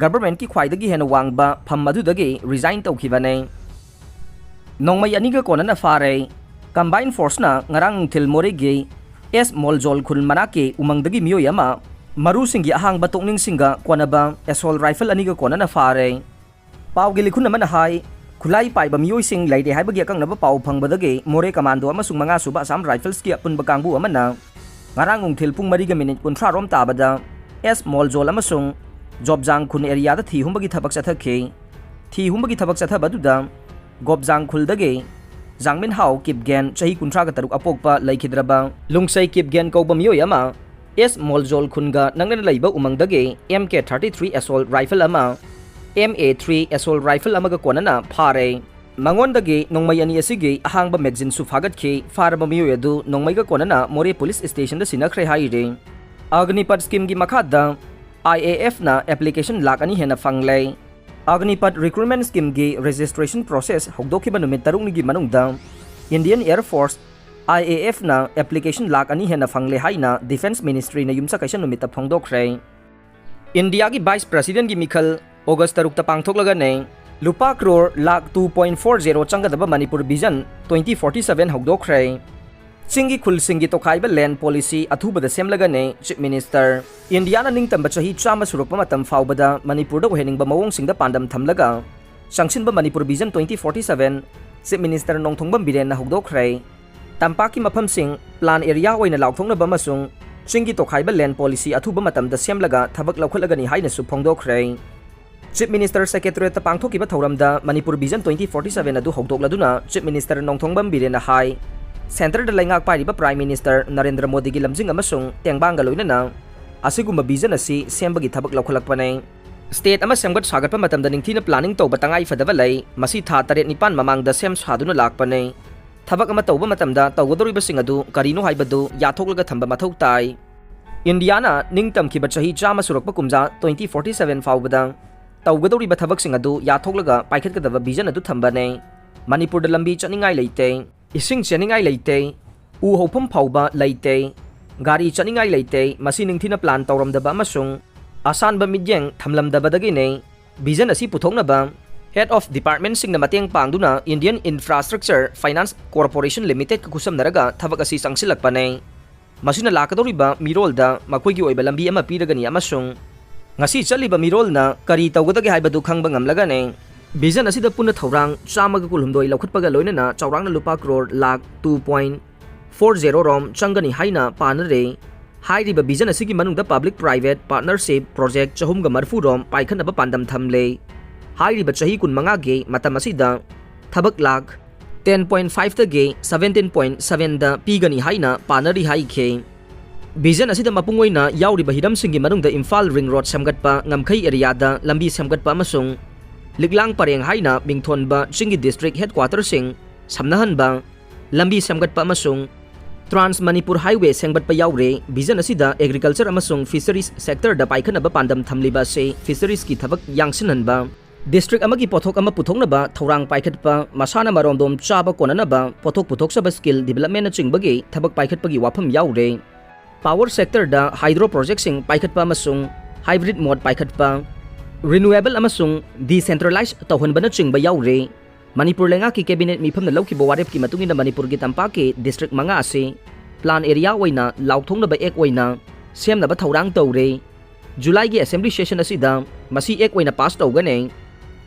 ꯒꯚꯔꯟꯃꯦꯟꯠꯀꯤ ꯈ꯭ꯋꯥꯏꯗꯒꯤ ꯍꯦꯟꯅ ꯋꯥꯡꯕ ꯐꯝ ꯑꯗꯨꯗꯒꯤ resign ꯇꯧꯈꯤꯕꯅꯦ꯫ ꯅꯣꯡꯃꯩ ꯑꯅꯤꯒ ꯀꯣꯟꯅꯅ ꯐꯥꯔꯦ꯫ Combined Forceꯅ ꯉꯔꯥꯡ ꯅꯨꯡꯊꯤꯜ ꯃꯣꯔꯦꯒꯤ ꯑꯦꯁ ꯃꯣꯜꯖꯣꯜ ꯈꯨꯜ ꯃꯅꯥꯛꯀꯤ ꯎꯃꯪꯗꯒꯤ ꯃꯤꯑꯣꯏ ꯑꯃ ꯃꯔꯨꯁꯤꯡꯒꯤ ꯑꯍꯥꯡꯕ ꯇꯣꯛꯅꯤꯡꯁꯤꯡꯒ ꯀꯣꯟꯅꯕ assault rifle ꯑꯅꯤꯒ ꯀꯣꯟꯅꯅ ꯐꯥꯔꯦ꯫ ꯄꯥꯎꯒꯤ ꯂꯤꯈꯨꯟ ꯑꯃꯅ ꯍꯥꯏ, ꯈꯨꯠꯂꯥꯏ ꯄꯥꯏꯕ ꯃꯤꯑꯣꯏꯁꯤꯡ ꯂꯩꯔꯦ ꯍꯥꯏꯕꯒꯤ ꯑꯀꯛꯅꯕ ꯄꯥꯎ ꯐꯪꯕꯗꯒꯤ ꯃꯣꯔꯦ ꯀꯃꯥꯟꯗꯣ ꯑꯃꯁꯨꯡ ꯃꯉꯥꯁꯨꯕ ꯑꯁꯥꯝ ꯔꯥꯏꯐꯜꯁꯀꯤ ꯑꯄꯨꯟꯕ ꯀꯥꯡꯕꯨ ꯑꯃꯅ ꯉꯔꯥꯡ ꯅꯨꯡꯊꯤꯜ ꯄꯨꯡ ꯃꯔꯤꯒ ꯃꯤꯅꯤꯠ ꯀꯨꯟꯊ꯭ꯔꯥ ꯔꯣꯝ ꯇꯥꯕꯗ ꯑꯦꯁ ꯃꯣꯜꯖꯣꯜ ꯑꯃꯁꯨꯡ ꯖꯣꯕꯖꯥꯡ ꯈꯨꯟ ꯑꯦꯔꯤꯌꯥꯗ ꯊꯤ ꯍꯨꯝꯕꯒꯤ ꯊꯕꯛ ꯆꯠꯊꯈꯤ꯫ ꯊꯤ ꯍꯨꯝꯕꯒꯤ ꯊꯕꯛ ꯆꯠꯊꯕ ꯑꯗꯨꯗ ꯒꯣꯞꯖꯥꯡ ꯈꯨꯜꯗꯒꯤ ꯖꯥꯡꯃꯤꯟꯍꯥꯎ ꯀꯤꯞꯒꯦꯟ, ꯆꯍꯤ ꯀꯨꯟꯊ꯭ꯔꯥꯒ ꯇꯔꯨꯛ, ꯑꯄꯣꯛꯄ ꯂꯩꯈꯤꯗ꯭ꯔꯕ ꯂꯨꯡꯁꯩ ꯀꯤꯞꯒꯦꯟ ꯀꯧꯕ ꯃꯤꯑꯣꯏ ꯑꯃ ꯑꯦꯁ ꯃꯣꯜꯖꯣꯜ ꯈꯨꯟꯒ ꯅꯛꯅꯅ ꯂꯩꯕ ꯎꯃꯪꯗꯒꯤ M K thirty three assault rifle ꯑꯃ, M A three assault rifle ꯑꯃꯒ ꯀꯣꯟꯅꯅ ꯐꯥꯔꯦ꯫ ꯃꯉꯣꯟꯗꯒꯤ ꯅꯣꯡꯃꯩ ꯑꯅꯤ ꯑꯁꯤꯒꯤ ꯑꯍꯥꯡꯕ magazine ꯁꯨ ꯐꯥꯒꯠꯈꯤ꯫ ꯐꯥꯔꯕ ꯃꯤꯑꯣꯏ ꯑꯗꯨ ꯅꯣꯡꯃꯩꯒ ꯀꯣꯟꯅꯅ ꯃꯣꯔꯦ police station ꯗ ꯁꯤꯟꯅꯈ꯭ꯔꯦ ꯍꯥꯏꯔꯤ꯫ ꯑꯒꯅꯤꯄꯊ scheme ꯒꯤ ꯃꯈꯥꯗ I A F ꯅ application ꯂꯥꯈ ꯑꯅꯤ ꯍꯦꯟꯅ ꯐꯪꯂꯦ꯫ ꯑꯒꯅꯤꯄꯊ recruitment scheme ꯒꯤ registration process ꯍꯧꯗꯣꯛꯈꯤꯕ ꯅꯨꯃꯤꯠ ꯇꯔꯨꯛꯅꯤꯒꯤ ꯃꯅꯨꯡꯗ Indian Air Force, I A F ꯅ application ꯂꯥꯈ ꯑꯅꯤ ꯍꯦꯟꯅ ꯐꯪꯂꯦ ꯍꯥꯏꯅ Defence Ministry ꯅ ꯌꯨꯝꯁꯀꯩꯁ ꯅꯨꯃꯤꯠꯇ ꯐꯣꯡꯗꯣꯛꯈ꯭ꯔꯦ꯫ ꯏꯟꯗꯤꯌꯥꯒꯤ Vice President ꯀꯤ ꯃꯤꯈꯜ August ꯇꯔꯨꯛꯇ ꯄꯥꯡꯊꯣꯛꯂꯒꯅꯤ꯫ ꯂꯨꯄꯥ crore lakh two point four zero ꯆꯪꯒꯗꯕ Manipur Vision twenty forty seven ꯍꯧꯗꯣꯛꯈ꯭ꯔꯦ꯫ ꯆꯤꯡꯒꯤ ꯈꯨꯜꯁꯤꯡꯒꯤ ꯇꯣꯈꯥꯏꯕ land policy ꯑꯊꯨꯕꯗ ꯁꯦꯝꯂꯒꯅꯤ Chief Minister꯫ ꯏꯟꯗꯤꯌꯥꯅ ꯅꯤꯡꯇꯝꯕ ꯆꯍꯤ ꯆꯥꯝꯃ ꯁꯨꯔꯛꯄ ꯃꯇꯝ ꯐꯥꯎꯕꯗ ꯃꯅꯤꯄꯨꯔꯗ ꯑꯣꯏꯍꯟꯅꯤꯡꯕ ꯃꯑꯣꯡꯁꯤꯡꯗ ꯄꯥꯟꯗꯝ ꯊꯝꯂꯒ ꯆꯪꯁꯤꯟꯕ Manipur Vision twenty forty seven Chief Minister ꯅꯣꯡꯊꯣꯡꯕꯝ ꯕꯤꯔꯦꯟꯅ ꯍꯧꯗꯣꯛꯈ꯭ꯔꯦ꯫ ꯇꯝꯄꯥꯛꯀꯤ ꯃꯐꯝꯁꯤꯡ plan area ꯑꯣꯏꯅ ꯂꯥꯎꯊꯣꯛꯅꯕ ꯑꯃꯁꯨꯡ ꯆꯤꯡꯒꯤ ꯇꯣꯈꯥꯏꯕ land policy ꯑꯊꯨꯕ ꯃꯇꯝꯗ ꯁꯦꯝꯂꯒ ꯊꯕꯛ ꯂꯧꯈꯠꯂꯒꯅꯤ ꯍꯥꯏꯅꯁꯨ ꯐꯣꯡꯗꯣꯛꯈ꯭ꯔꯦ꯫ Chief Minister Secretariat ꯇ ꯄꯥꯡꯊꯣꯛꯈꯤꯕ ꯊꯧꯔꯝꯗ Manipur Vision twenty forty seven ꯑꯗꯨ ꯍꯧꯗꯣꯛꯂꯗꯨꯅ Chief Minister ꯅꯣꯡꯊꯣꯡꯕꯝ ꯕꯤꯔꯦꯟꯅ ꯍꯥꯏ, Centre ꯗ ꯂꯩꯉꯥꯛ ꯄꯥꯏꯔꯤꯕ Prime Minister ꯅꯔꯦꯟꯗ꯭ꯔ ꯃꯣꯗꯤꯒꯤ ꯂꯝꯖꯤꯡ ꯑꯃꯁꯨꯡ ꯇꯦꯡꯕꯥꯡꯒ ꯂꯣꯏꯅꯅ ꯑꯁꯤꯒꯨꯝꯕ vision ꯑꯁꯤ ꯁꯦꯝꯕꯒꯤ ꯊꯕꯛ ꯂꯧꯈꯠꯂꯛꯄꯅꯤ꯫ State ꯑꯃ ꯁꯦꯝꯒꯠ ꯁꯥꯒꯠꯄ ꯃꯇꯝꯗ ꯅꯤꯡꯊꯤꯅ planning ꯇꯧꯕ ꯇꯉꯥꯏ ꯐꯗꯕ ꯂꯩ꯫ ꯃꯁꯤ ꯊꯥ ꯇꯔꯦꯠ ꯅꯤꯄꯥꯟ ꯃꯃꯥꯡꯗ ꯁꯦꯝ ꯁꯥꯗꯨꯅ ꯂꯥꯛꯄꯅꯤ꯫ ꯊꯕꯛ ꯑꯃ ꯇꯧꯕ ꯃꯇꯝꯗ ꯇꯧꯒꯗꯧꯔꯤꯕꯁꯤꯡ ꯑꯗꯨ ꯀꯔꯤꯅꯣ ꯍꯥꯏꯕꯗꯨ ꯌꯥꯊꯣꯛꯂꯒ ꯊꯝꯕ ꯃꯊꯧ ꯇꯥꯏ꯫ ꯏꯟꯗꯤꯌꯥꯅ ꯅꯤꯡꯇꯝꯈꯤꯕ ꯆꯍꯤ ꯆꯥꯝꯃ ꯁꯨꯔꯛꯄ ꯀꯨꯝꯖꯥ twenty forty seven ꯐꯥꯎꯕꯗ ꯇꯧꯒꯗꯧꯔꯤꯕ ꯊꯕꯛꯁꯤꯡ ꯑꯗꯨ ꯌꯥꯊꯣꯛꯂꯒ ꯄꯥꯏꯈꯠꯀꯗꯕ vision ꯑꯗꯨ ꯊꯝꯕꯅꯤ꯫ ꯃꯅꯤꯄꯨꯔꯗ ꯂꯝꯕꯤ ꯆꯠꯅꯤꯡꯉꯥꯏ ꯂꯩꯇꯦ, ꯏꯁꯤꯡ ꯆꯦꯟꯅꯤꯡꯉꯥꯏ ꯂꯩꯇꯦ, ꯎ ꯍꯧꯐꯝ ꯐꯥꯎꯕ ꯂꯩꯇꯦ, ꯒꯥꯔꯤ ꯆꯠꯅꯤꯡꯉꯥꯏ ꯂꯩꯇꯦ꯫ ꯃꯁꯤ ꯅꯤꯡꯊꯤꯅ plan ꯇꯧꯔꯝꯗꯕ ꯑꯃꯁꯨꯡ ꯑꯁꯥꯟꯕ ꯃꯤꯠꯌꯦꯡ ꯊꯝꯂꯝꯗꯕꯗꯒꯤꯅꯤ꯫ Vision ꯑꯁꯤ ꯄꯨꯊꯣꯛꯅꯕ Head of Department ꯁꯤꯡꯅ ꯃꯇꯦꯡ ꯄꯥꯡꯗꯨꯅ Indian Infrastructure Finance Corporation Limited ꯀ ꯈꯨꯠꯁꯝꯅꯔꯒ ꯊꯕꯛ ꯑꯁꯤ ꯆꯪꯁꯤꯜꯂꯛꯄꯅꯤ꯫ ꯃꯁꯤꯅ ꯂꯥꯛꯀꯗꯧꯔꯤꯕ ꯃꯤꯔꯣꯜꯗ ꯃꯈꯣꯏꯒꯤ ꯑꯣꯏꯕ ꯂꯝꯕꯤ ꯑꯃ ꯄꯤꯔꯒꯅꯤ ꯑꯃꯁꯨꯡ ꯉꯁꯤ ꯆꯠꯂꯤꯕ ꯃꯤꯔꯣꯜꯅ ꯀꯔꯤ ꯇꯧꯒꯗꯒꯦ ꯍꯥꯏꯕꯗꯨ ꯈꯪꯕ ꯉꯝꯂꯒꯅꯤ꯫ Vision ꯑꯁꯤꯗ ꯄꯨꯟꯅ ꯊꯧꯔꯥꯡ ꯆꯥꯝꯃꯒ ꯀꯨꯟꯍꯨꯝꯗꯣꯏ ꯂꯧꯈꯠꯄꯒ ꯂꯣꯏꯅꯅ ꯆꯥꯎꯔꯥꯛꯅ ꯂꯨꯄꯥ crore lakh two point four zero ꯔꯣꯝ ꯆꯪꯒꯅꯤ ꯍꯥꯏꯅ ꯄꯥꯅꯔꯦ꯫ ꯍꯥꯏꯔꯤꯕ vision ꯑꯁꯤꯒꯤ ꯃꯅꯨꯡꯗ public private partnership project ꯆꯍꯨꯝꯒ ꯃꯔꯤꯐꯨ ꯔꯣꯝ ꯄꯥꯏꯈꯠꯅꯕ ꯄꯥꯟꯗꯝ ꯊꯝꯂꯦ꯫ ꯍꯥꯏꯔꯤꯕ ꯆꯍꯤ ꯀꯨꯟꯃꯉꯥꯒꯤ ꯃꯇꯝ ꯑꯁꯤꯗ ꯊꯕꯛ ꯂꯥꯈ ten point five ꯗꯒꯤ seventeen point seven ꯗ ꯄꯤꯒꯅꯤ ꯍꯥꯏꯅ ꯄꯥꯅꯔꯤ ꯍꯥꯏꯈꯤ꯫ ꯚꯤꯖꯟ ꯑꯁꯤꯗ ꯃꯄꯨꯡ ꯑꯣꯏꯅ ꯌꯥꯎꯔꯤꯕ ꯍꯤꯔꯝꯁꯤꯡꯒꯤ ꯃꯅꯨꯡꯗ ꯏꯝꯐꯥꯜ ꯔꯤꯡ ꯔꯣꯗ ꯁꯦꯝꯒꯠꯄ, ꯉꯝꯈꯩ ꯑꯦꯔꯤꯌꯥꯗ ꯂꯝꯕꯤ ꯁꯦꯝꯒꯠꯄ ꯑꯃꯁꯨꯡ ꯂꯤꯛꯂꯥꯡ ꯄꯔꯦꯡ ꯍꯥꯏꯅ ꯃꯤꯡꯊꯣꯟꯕ ꯆꯤꯡꯒꯤ ꯗꯤꯁꯇ꯭ꯔꯤꯛ ꯍꯦꯗꯀ꯭ꯋꯥꯇꯔꯁꯤꯡ ꯁꯝꯅꯍꯟꯕ, ꯂꯝꯕꯤ ꯁꯦꯝꯒꯠꯄ ꯑꯃꯁꯨꯡ ꯇ꯭ꯔꯥꯟꯁ ꯃꯅꯤꯄꯨꯔ ꯍꯥꯏꯋꯦ ꯁꯦꯝꯒꯠꯄ ꯌꯥꯎꯔꯦ꯫ ꯚꯤꯖꯟ ꯑꯁꯤꯗ ꯑꯦꯒ꯭ꯔꯤꯀꯜꯆꯔ ꯑꯃꯁꯨꯡ ꯐꯤꯁꯔꯤꯁ ꯁꯦꯛꯇꯔꯗ ꯄꯥꯏꯈꯠꯅꯕ ꯄꯥꯟꯗꯝ ꯊꯝꯂꯤꯕ ꯑꯁꯤ ꯐꯤꯁꯔꯤꯁꯀꯤ ꯊꯕꯛ ꯌꯥꯡꯁꯤꯟꯍꯟꯕ, ꯗꯤꯁꯇ꯭ꯔꯤꯛ ꯑꯃꯒꯤ ꯄꯣꯠꯊꯣꯛ ꯑꯃ ꯄꯨꯊꯣꯛꯅꯕ ꯊꯧꯔꯥꯡ ꯄꯥꯏꯈꯠꯄ, ꯃꯁꯥꯅ ꯃꯔꯣꯝꯗꯣꯝ ꯆꯥꯕ ꯀꯣꯟꯅꯅꯕ ꯄꯣꯠꯊꯣꯛ ꯄꯨꯊꯣꯛꯆꯕ, ꯁ꯭ꯀꯤꯜ ꯗꯤꯕꯦꯂꯞꯃꯦꯟꯅꯆꯤꯡꯕꯒꯤ ꯊꯕꯛ ꯄꯥꯏꯈꯠꯄꯒꯤ ꯋꯥꯐꯝ ꯌꯥꯎꯔꯦ꯫ ꯄꯥꯋꯔ ꯁꯦꯛꯇꯔꯗ ꯍꯥꯏꯗ꯭ꯔꯣ ꯄ꯭ꯔꯣꯖꯦꯛꯁꯤꯡ ꯄꯥꯏꯈꯠꯄ ꯑꯃꯁꯨꯡ ꯍꯥꯏꯕ꯭ꯔꯤꯠ ꯃꯣꯗ ꯄꯥꯏꯈꯠꯄ, ꯔꯤꯅ꯭ꯌꯨꯑꯦꯕꯜ ꯑꯃꯁꯨꯡ ꯗꯤꯁꯦꯟꯇ꯭ꯔꯦꯂꯥꯏꯖ ꯇꯧꯍꯟꯕꯅꯆꯤꯡꯕ ꯌꯥꯎꯔꯦ꯫ ꯃꯅꯤꯄꯨꯔ ꯂꯩꯉꯥꯛꯀꯤ ꯀꯦꯕꯤꯅꯦꯠ ꯃꯤꯐꯝꯅ ꯂꯧꯈꯤꯕ ꯋꯥꯔꯦꯞꯀꯤ ꯃꯇꯨꯡ ꯏꯟꯅ ꯃꯅꯤꯄꯨꯔꯒꯤ ꯇꯝꯄꯥꯛꯀꯤ ꯗꯤꯁꯇ꯭ꯔꯤꯛ ꯃꯉꯥ ꯑꯁꯤ ꯄ꯭ꯂꯥꯟ ꯑꯦꯔꯤꯌꯥ ꯑꯣꯏꯅ ꯂꯥꯎꯊꯣꯛꯅꯕ ꯑꯦꯛ ꯑꯣꯏꯅ ꯁꯦꯝꯅꯕ ꯊꯧꯔꯥꯡ ꯇꯧꯔꯦ꯫ ꯖꯨꯂꯥꯏꯒꯤ ꯑꯦꯁꯦꯝꯕ꯭ꯂꯤ ꯁꯦꯁꯟ ꯑꯁꯤꯗ ꯃꯁꯤ ꯑꯦꯛ ꯑꯣꯏꯅ ꯄꯥꯁ ꯇꯧꯒꯅꯤ꯫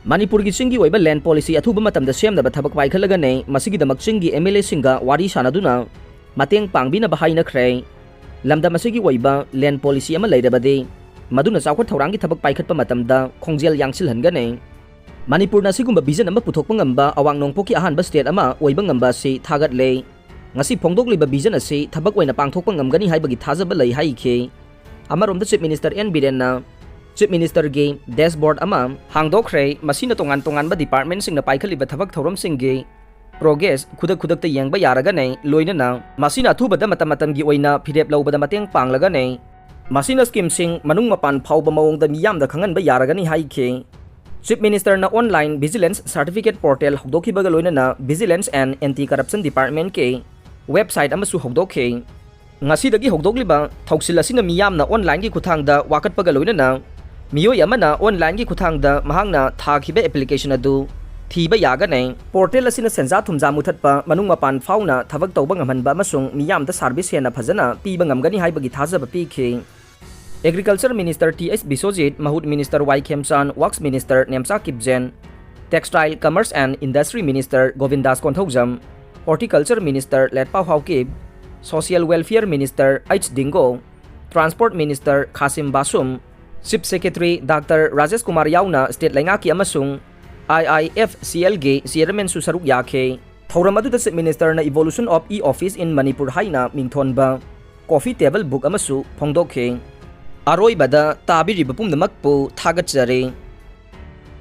ꯃꯅꯤꯄꯨꯔꯒꯤ ꯆꯤꯡꯒꯤ ꯑꯣꯏꯕ ꯂꯦꯟ ꯄꯣꯂꯤꯁꯤ ꯑꯊꯨꯕ ꯃꯇꯝꯗ ꯁꯦꯝꯅꯕ ꯊꯕꯛ ꯄꯥꯏꯈꯠꯂꯒꯅꯤ꯫ ꯃꯁꯤꯒꯤꯗꯃꯛ ꯆꯤꯡꯒꯤ ꯑꯦꯝ ꯑꯦꯜ ꯑꯦꯁꯤꯡꯒ ꯋꯥꯔꯤ ꯁꯥꯟꯅꯗꯨꯅ ꯃꯇꯦꯡ ꯄꯥꯡꯕꯤꯅꯕ ꯍꯥꯏꯅꯈ꯭ꯔꯦ꯫ ꯂꯝꯗꯝ ꯑꯁꯤꯒꯤ ꯑꯣꯏꯕ ꯂꯦꯟ ꯄꯣꯂꯤꯁꯤ ꯑꯃ ꯂꯩꯔꯕꯗꯤ ꯃꯗꯨꯅ ꯆꯥꯎꯈꯠ ꯊꯧꯔꯥꯡꯒꯤ ꯊꯕꯛ ꯄꯥꯏꯈꯠꯄ ꯃꯇꯝꯗ ꯈꯣꯡꯖꯦꯜ ꯌꯥꯡꯁꯤꯜꯍꯟꯒꯅꯤ꯫ ꯃꯅꯤꯄꯨꯔꯅ ꯑꯁꯤꯒꯨꯝꯕ ꯚꯤꯖꯟ ꯑꯃ ꯄꯨꯊꯣꯛꯄ ꯉꯝꯕ ꯑꯋꯥꯡ ꯅꯣꯡꯄꯣꯛꯀꯤ ꯑꯍꯥꯟꯕ ꯁ꯭ꯇꯦꯠ ꯑꯃ ꯑꯣꯏꯕ ꯉꯝꯕ ꯑꯁꯤ ꯊꯥꯒꯠꯂꯦ꯫ ꯉꯁꯤ ꯐꯣꯡꯗꯣꯛꯂꯤꯕ ꯚꯤꯖꯟ ꯑꯁꯤ ꯊꯕꯛ ꯑꯣꯏꯅ ꯄꯥꯡꯊꯣꯛꯄ ꯉꯝꯒꯅꯤ ꯍꯥꯏꯕꯒꯤ ꯊꯥꯖꯕ ꯂꯩ ꯍꯥꯏꯈꯤ꯫ ꯑꯃꯔꯣꯝꯗ ꯆꯤꯐ ꯃꯤꯅꯤꯁꯇꯔ ꯑꯦꯟ ꯕꯤꯔꯦꯟꯅ ꯆꯤꯐ ꯃꯤꯅꯤꯁꯇꯔꯒꯤ ꯗꯦꯁꯕꯣꯔꯗ ꯑꯃ ꯍꯥꯡꯗꯣꯛꯈ꯭ꯔꯦ꯫ ꯃꯁꯤꯅ ꯇꯣꯉꯥꯟ ꯇꯣꯉꯥꯟꯕ ꯗꯤꯄꯥꯔꯠꯃꯦꯟꯠꯁꯤꯡꯅ ꯄꯥꯏꯈꯠꯂꯤꯕ ꯊꯕꯛ ꯊꯧꯔꯝꯁꯤꯡꯒꯤ ꯄ꯭ꯔꯣꯒ꯭ꯔꯦꯁ ꯈꯨꯗꯛ ꯈꯨꯗꯛꯇ ꯌꯦꯡꯕ ꯌꯥꯔꯒꯅꯤ, ꯂꯣꯏꯅꯅ ꯃꯁꯤꯅ ꯑꯊꯨꯕꯗ ꯃꯇꯝ ꯃꯇꯝꯒꯤ ꯑꯣꯏꯅ ꯐꯤꯔꯦꯞ ꯂꯧꯕꯗ ꯃꯇꯦꯡ ꯄꯥꯡꯂꯒꯅꯤ꯫ ꯃꯁꯤꯅ ꯁ꯭ꯀꯤꯝꯁꯤꯡ ꯃꯅꯨꯡ ꯃꯄꯥꯟ ꯐꯥꯎꯕ ꯃꯑꯣꯡꯗ ꯃꯤꯌꯥꯝꯗ ꯈꯪꯍꯟꯕ ꯌꯥꯔꯒꯅꯤ ꯍꯥꯏꯈꯤ꯫ ꯆꯤꯐ ꯃꯤꯅꯤꯁꯇꯔꯅ ꯑꯣꯟꯂꯥꯏꯟ ꯚꯤꯖꯤꯂꯦꯟꯁ ꯁꯥꯔꯇꯤꯐꯤꯀꯦꯠ ꯄꯣꯔꯇꯦꯜ ꯍꯧꯗꯣꯛꯈꯤꯕꯒ ꯂꯣꯏꯅꯅ ꯚꯤꯖꯤꯂꯦꯟꯁ ꯑꯦꯟ ꯑꯦꯟꯇꯤ ꯀꯔꯞꯁꯟ ꯗꯤꯄꯥꯔꯠꯃꯦꯟꯠꯀꯤ ꯋꯦꯕꯁꯥꯏꯠ ꯑꯃꯁꯨ ꯍꯧꯗꯣꯛꯈꯤ꯫ ꯉꯁꯤꯗꯒꯤ ꯍꯧꯗꯣꯛꯂꯤꯕ ꯊꯧꯁꯤꯜ ꯑꯁꯤꯅ ꯃꯤꯌꯥꯝꯅ ꯑꯣꯟꯂꯥꯏꯟꯒꯤ ꯈꯨꯠꯊꯥꯡꯗ ꯋꯥꯀꯠꯄꯒ ꯂꯣꯏꯅꯅ ꯃꯤꯑꯣꯏ ꯑꯃꯅ ꯑꯣꯟꯂꯥꯏꯟꯒꯤ ꯈꯨꯠꯊꯥꯡꯗ ꯃꯍꯥꯛꯅ ꯊꯥꯈꯤꯕ ꯑꯦꯄ꯭ꯂꯤꯀꯦꯁꯟ ꯑꯗꯨ ꯊꯤꯕ ꯌꯥꯒꯅꯤ꯫ ꯄꯣꯔꯇꯦꯜ ꯑꯁꯤꯅ ꯁꯦꯟꯖꯥ ꯊꯨꯝꯖꯥ ꯃꯨꯊꯠꯄ, ꯃꯅꯨꯡ ꯃꯄꯥꯟ ꯐꯥꯎꯅ ꯊꯕꯛ ꯇꯧꯕ ꯉꯝꯍꯟꯕ ꯑꯃꯁꯨꯡ ꯃꯤꯌꯥꯝꯗ ꯁꯥꯔꯚꯤꯁ ꯍꯦꯟꯅ ꯐꯖꯅ ꯄꯤꯕ ꯉꯝꯒꯅꯤ ꯍꯥꯏꯕꯒꯤ ꯊꯥꯖꯕ ꯄꯤꯈꯤ꯫ Agriculture minister T H Biswajit, ꯃꯍꯨꯠ minister Y Khemchand, works minister Nemcha Kipgen, textile, commerce and industry minister Govindas Konthoujam, horticulture minister Letpao Haokip, social welfare minister H Dingo, transport minister Khashim Vashum, chief secretary doctor Rajesh Kumar ꯌꯥꯎꯅ ꯁ꯭ꯇꯦꯠ ꯂꯩꯉꯥꯛꯀꯤ ꯑꯃꯁꯨꯡ IIFCLꯒꯤ chairmanꯁꯨ ꯁꯔꯨꯛ ꯌꯥꯈꯤ꯫ ꯊꯧꯔꯝ ꯑꯗꯨꯗ Chief Ministerꯅ Evolution of E-Office in Manipur ꯍꯥꯏꯅ ꯃꯤꯡꯊꯣꯟꯕ coffee table book ꯑꯃꯁꯨ ꯐꯣꯡꯗꯣꯛꯈꯤ꯫ ꯑꯔꯣꯏꯕꯗ ꯇꯥꯕꯤꯔꯤꯕ ꯄꯨꯝꯅꯃꯛꯄꯨ ꯊꯥꯒꯠꯆꯔꯤ꯫